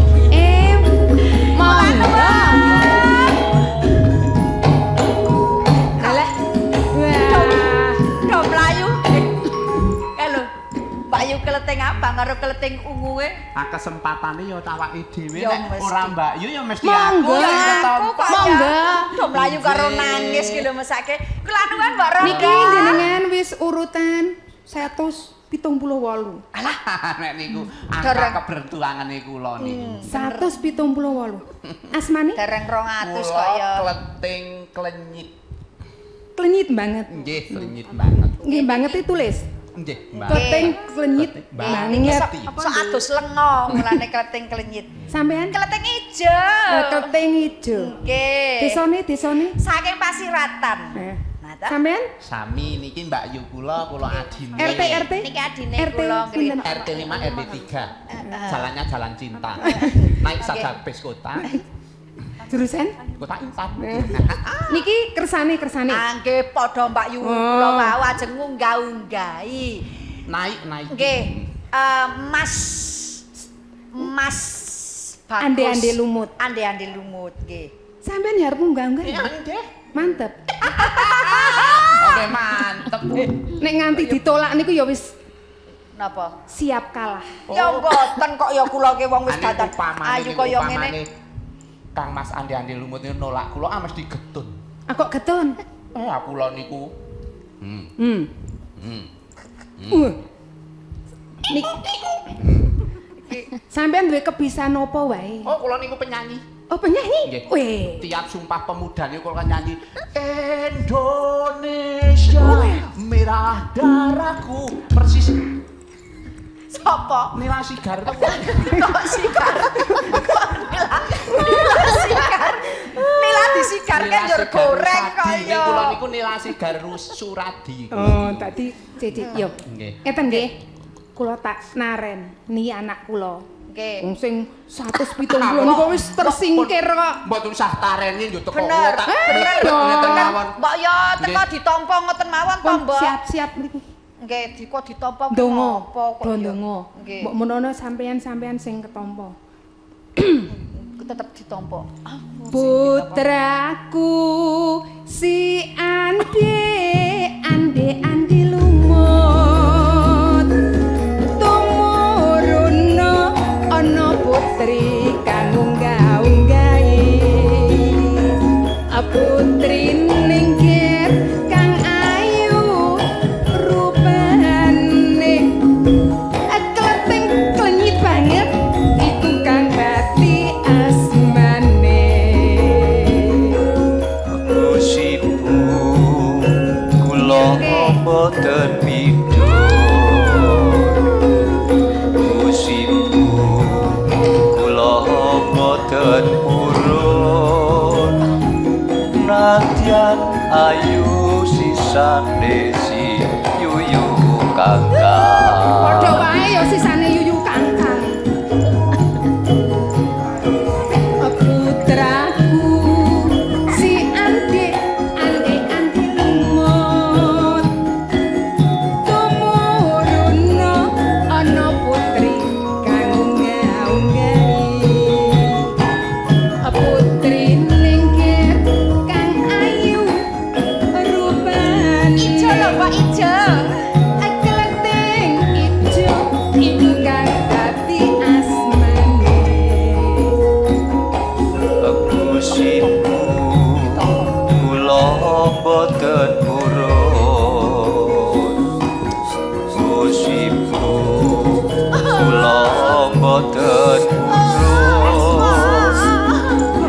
Monggo. Alah. Wah. Do mlayu. Eh lho, Mbak Yu kleting abang karo kleting unguwe. Ah kesempatane ya awake dhewe Ya nek mesti. ora Mbak Yu ya mesti Monggo. aku ya Aku kok ya. Monggo. Do mlayu karo nangis ki lho mesake. Kula nuwun Mbak Rangga. Niki jenengan wis urutan 178. Alah nek niku angka Dereng. kebertuangane kula niku. 178. Asmane Dereng 200 Kula kok ya. kleting klenyit. klenyit banget. Nggih, klenyit banget. Nggih banget ditulis. Nggih, banget. Kleting klenyit Niki banget. sok sok adus lengo mulane kleting klenyit. Sampean Kleting ijo. Kleting ijo. Nggih. Desane desane. Saking Pasiratan. Nah, ta? Sampean Sami niki Mbak Yu kula, kula adine. RT RT. Niki adine RT kula pinten? RT 5 RT 3. Jalannya jalan cinta. Naik saja bis kota. Jurusan? Kota Intan. Niki kersane kersane. Angge padha Mbak Yu Oh. kula wau ajeng ngunggah-unggahi. Naik naik. Nggih, Mas Mas Bagus. Ande-ande lumut. Ande-ande lumut nggih. Sampean ya arep munggah-unggah? Iya, nggih. Mantep. Oke, mantep. Nek nganti ditolak niku ya wis Napa? siap kalah. Ya mboten kok ya kula ki wong wis Ane dandan upamane ayu niku, kaya upamane ngene. Kang Mas Ande-ande lumut niku nolak kula ah mesti getun. Ah kok getun? Eh aku kula niku. Hmm. Hmm. Hmm. Nik Sampean duwe kebiasaan apa wae? Oh, kula niku penyanyi. Oh, penyanyi? Nggih. Weh. Tiap sumpah pemuda niku kula nyanyi Indonesia merah darahku persis Sopo? Nila Sigar to. Kok sigar? Kok Nila? Nila sigar. Nila disigar kan Nila njur Sigar goreng Suradi. kaya. Kula niku Nila Sigar Suradi. Oh, tadi Cici yo. Nggih. Ngeten nggih. Kula tak naren ni anak kula. Nggih. Wong sing 170 niku wis tersingkir kok. Mboten usah tareni yo teko Bener, kula tak bener, mlebet ngeten bener. mawon. Mbok yo teko Nggih. ditampa ngoten mawon to, Pun Mbok. siap-siap niku. Nggih, diko ditampa ki Ndonga, ngopo kok do ya. ndonga. Nggih. Mbok menawa sampean-sampean sing ketampa. Tetep ditampa. Putraku si Andi, Andi, Andi lumut. Tumuruna ana putri kang unggah-unggahi. Putri ningkir kang ayu rupane. Kleting klenyit banget iku kang dadi asmane. Gusipu kula boten midun. Gusipu kula boten purun. Nadyan ayu sisane si Yuyu Kangkang. Padha wae ya sisane Yuyu Kangkang. Putraku si Andi, Andi, Andi lumut. Tumuruna ana putri kang unggah-unggahi. Putri ningkir kang ayu rupane. Ijo lho, Pak, ijo. Kleting ijo iku kang dadi asmane. Gusipu kula boten purun. Gusipu kula boten purun.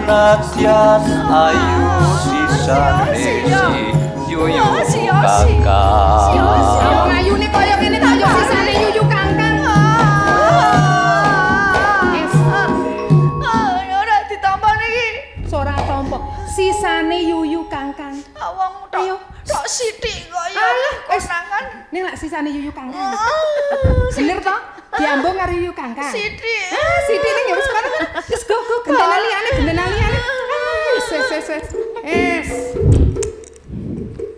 Nadyan ayu sisane si Yuyu Kangkang. Wong ayune kaya ngene kok ya sisane Yuyu Kangkang. Es. Ora ditampa niki. Ora tampa. Sisane Yuyu Kangkang. Wong tok tok sithik kok ya Alah, wis. konangan. Ning lak sisane Yuyu Kangkang. Bener toh? Diambung karo Yuyu Kangkang. Sithik. Ah, sithik ning ya wis kono. Wis go go gendena liyane, gendena liyane. Ah, wis wis wis wis. Es.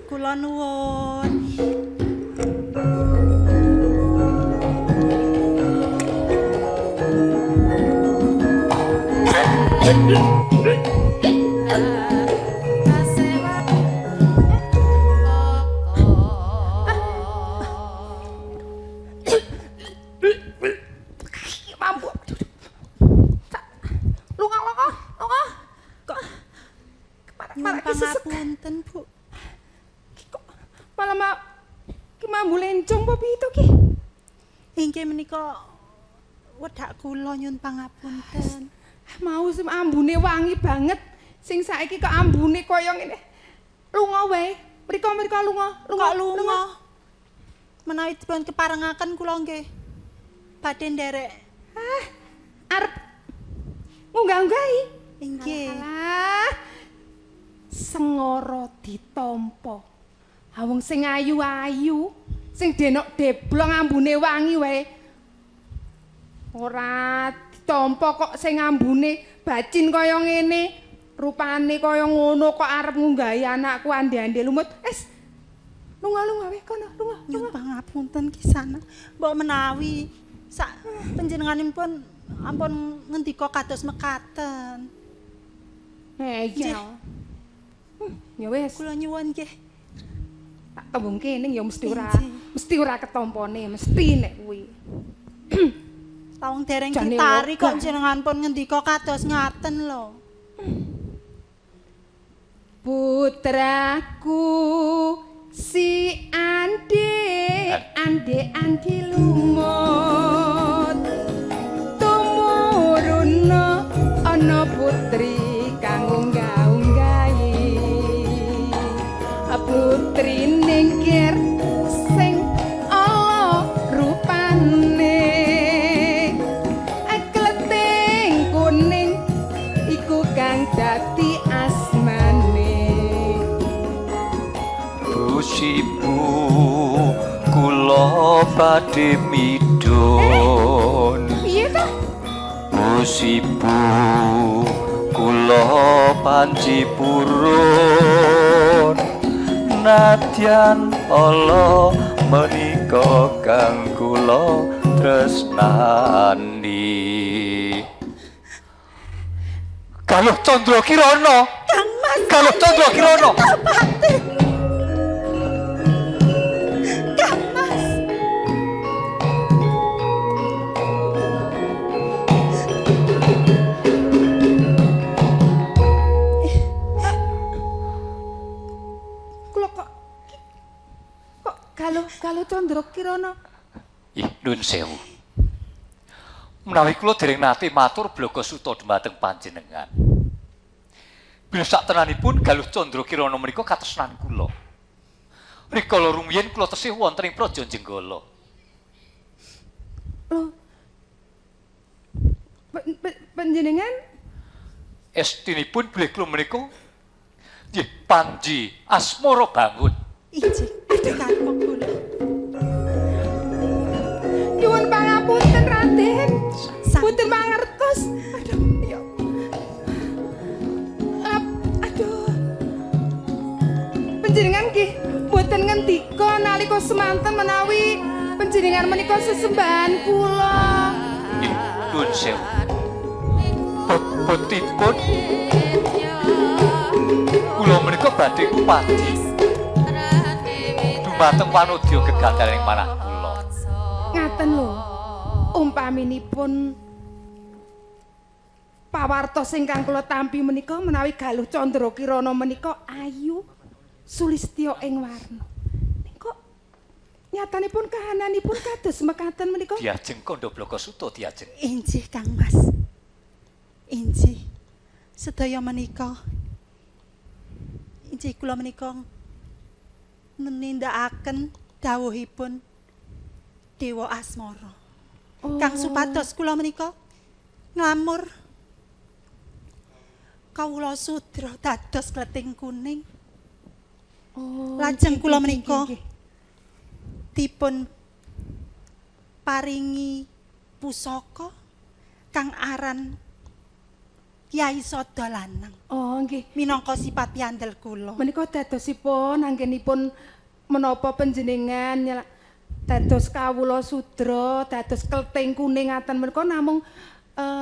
Kula nuwun. Mampu. Lunga lunga lunga. Kok nyuwun Malah kesesek. pangapunten, Bu. Malah ma ki mambu lencong apa piye to ki? Inggih menika wedak kula nyuwun pangapunten. Mau sing ambune wangi banget. Sing saiki kok ambune kaya ngene. Lunga wae. Mriko-mriko lunga, lunga. Kok lunga? Menawi dipun keparengaken kula nggih badhe nderek. Ah, arep ngunggah-unggahi. Inggih. Alah. Sengara ditampa. Ha wong sing ayu-ayu, sing denok deblong ambune wangi wae. Ora ditampa kok sing ambune bacin kaya ngene, rupane kaya ngono kok arep ngunggahi anakku ande-ande lumut. Es. Lunga-lunga wae kono, lunga. Nyuwun pangapunten kisana. Mbok menawi sak panjenenganipun ampun ngendika kados mekaten. Eh iya. Ya wis. Kula nyuwun nggih. Tak tembungke ning ya mesti ora ketompone, mesti nek kuwi. Tawung dereng Jane ditari kok wegah. jenengan pun ngendika kados ngaten lho. Putraku si Andi, Andi, Andi lumut. Tumuruna ana putri kang unggah-unggahi. Putri ningkir sing ala rupane. Kleting kuning iku kang dadi asmane. Gusipu kula badhe midun. Piye to? Gusipu kula panci purun. Nadyan ala menika kang kula tresnani. Galuh Candra Kirana. Kang Mas. Galuh Candra Kirana. Kang Mas. Kula kok kok Galuh Galuh Candra Kirana. Ih, nuwun sewu. Menawi kula dereng nate matur Blaga Suta dumateng panjenengan. Bilih saktenanipun Galuh Candra Kirana menika katresnan kula. Rikala rumiyin kula tesih wonten ing Praja Jenggala. Lho. Panjenengan Estinipun bilih kula menika nggih Panji Asmara Bangun. Injih, aduh kakung kula. Nyuwun pangapunten Raden. Mboten mangertos. Aduh, ya. Aduh. Panjenengan nggih mboten ngendika nalika semanten menawi panjenengan menika sesembahan kula. Nggih, nuwun sewu. Bobotipun kula menika badhe kupati dumateng wanodya gegadaning manah kula. Ngaten lho. Umpaminipun pawartos ingkang kula tampi menika menawi Galuh Candra Kirana menika ayu sulistya ing warna. Ning kok nyatanipun kahananipun kados mekaten menika? Diajeng kandha Blaga Suta diajeng. Injih Kang Mas. Injih. Sedaya menika injih kula menika nindakaken dawuhipun Dewa Asmara. Oh. Kang supados kula menika nglamur kawula sudra dados kleting kuning. Oh, Lajeng nggih, kula nggih, menika nggih. dipun paringi pusaka kang aran Kyai Sada Lanang. Oh, nggih. Minangka sifat piandel kula. Menika dadosipun anggenipun menapa panjenengan dados kawula sudra, dados kleting kuning ngaten menika namung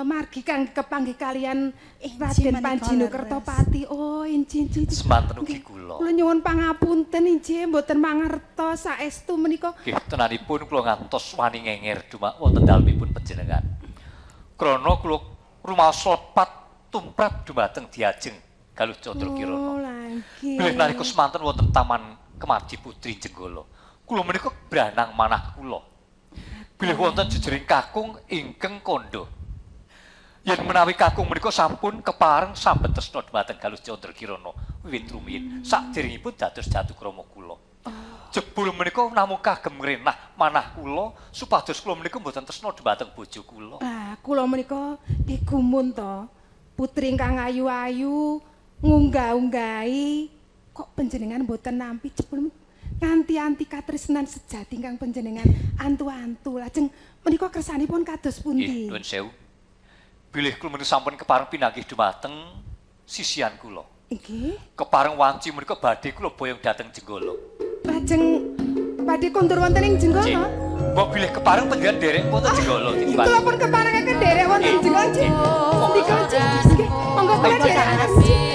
margi kang kepanggih kalian Raden menika Panjino leres. Kertopati. Oh, injih injih. Semanten ugi kula. Kula nyuwun pangapunten injih mboten mangertos saestu menika. Nggih, tenanipun kula ngantos wani ngenger dumak wonten dalemipun panjenengan. Krana kula rumaos lepat tumrap dumateng diajeng Galuh Candra Kirana. Oh, lah nggih. Bilih nalika semanten wonten Taman Kemadi Putri Jenggala. Kula menika branang manah kula. Bilih wonten jejering kakung ingkang kandha. Yen menawi kakung menika sampun kepareng sambet tresna dumateng Galuh Candra Kirana wiwit rumiyin sakderengipun dados jatukrama kula. Jebul menika namung kagem ngrenah manah kula supados kula menika mboten tresna dumateng bojo kula. Lah, kula menika nggih gumun to. Putri ingkang ayu-ayu ngunggah-unggahi kok panjenengan mboten nampi jebul nganti-anti katresnan sejati ingkang panjenengan antu-antu. Lajeng menika kersanipun kados Nggih, pundi? nuwun sewu. Bilih kula menika sampun kepareng pinanggih dumateng sisihan kula. Nggih. Kepareng wanci menika badhe kula boyong dhateng Jenggala. Lajeng badhe kondur wonten ing Jenggala. Mbok bilih kepareng panjenengan nderek wonten Jenggala timbang. Kula pun keparengaken nderek wonten Jenggala. Nggih. Ndika nggih. Monggo kula nderekaken.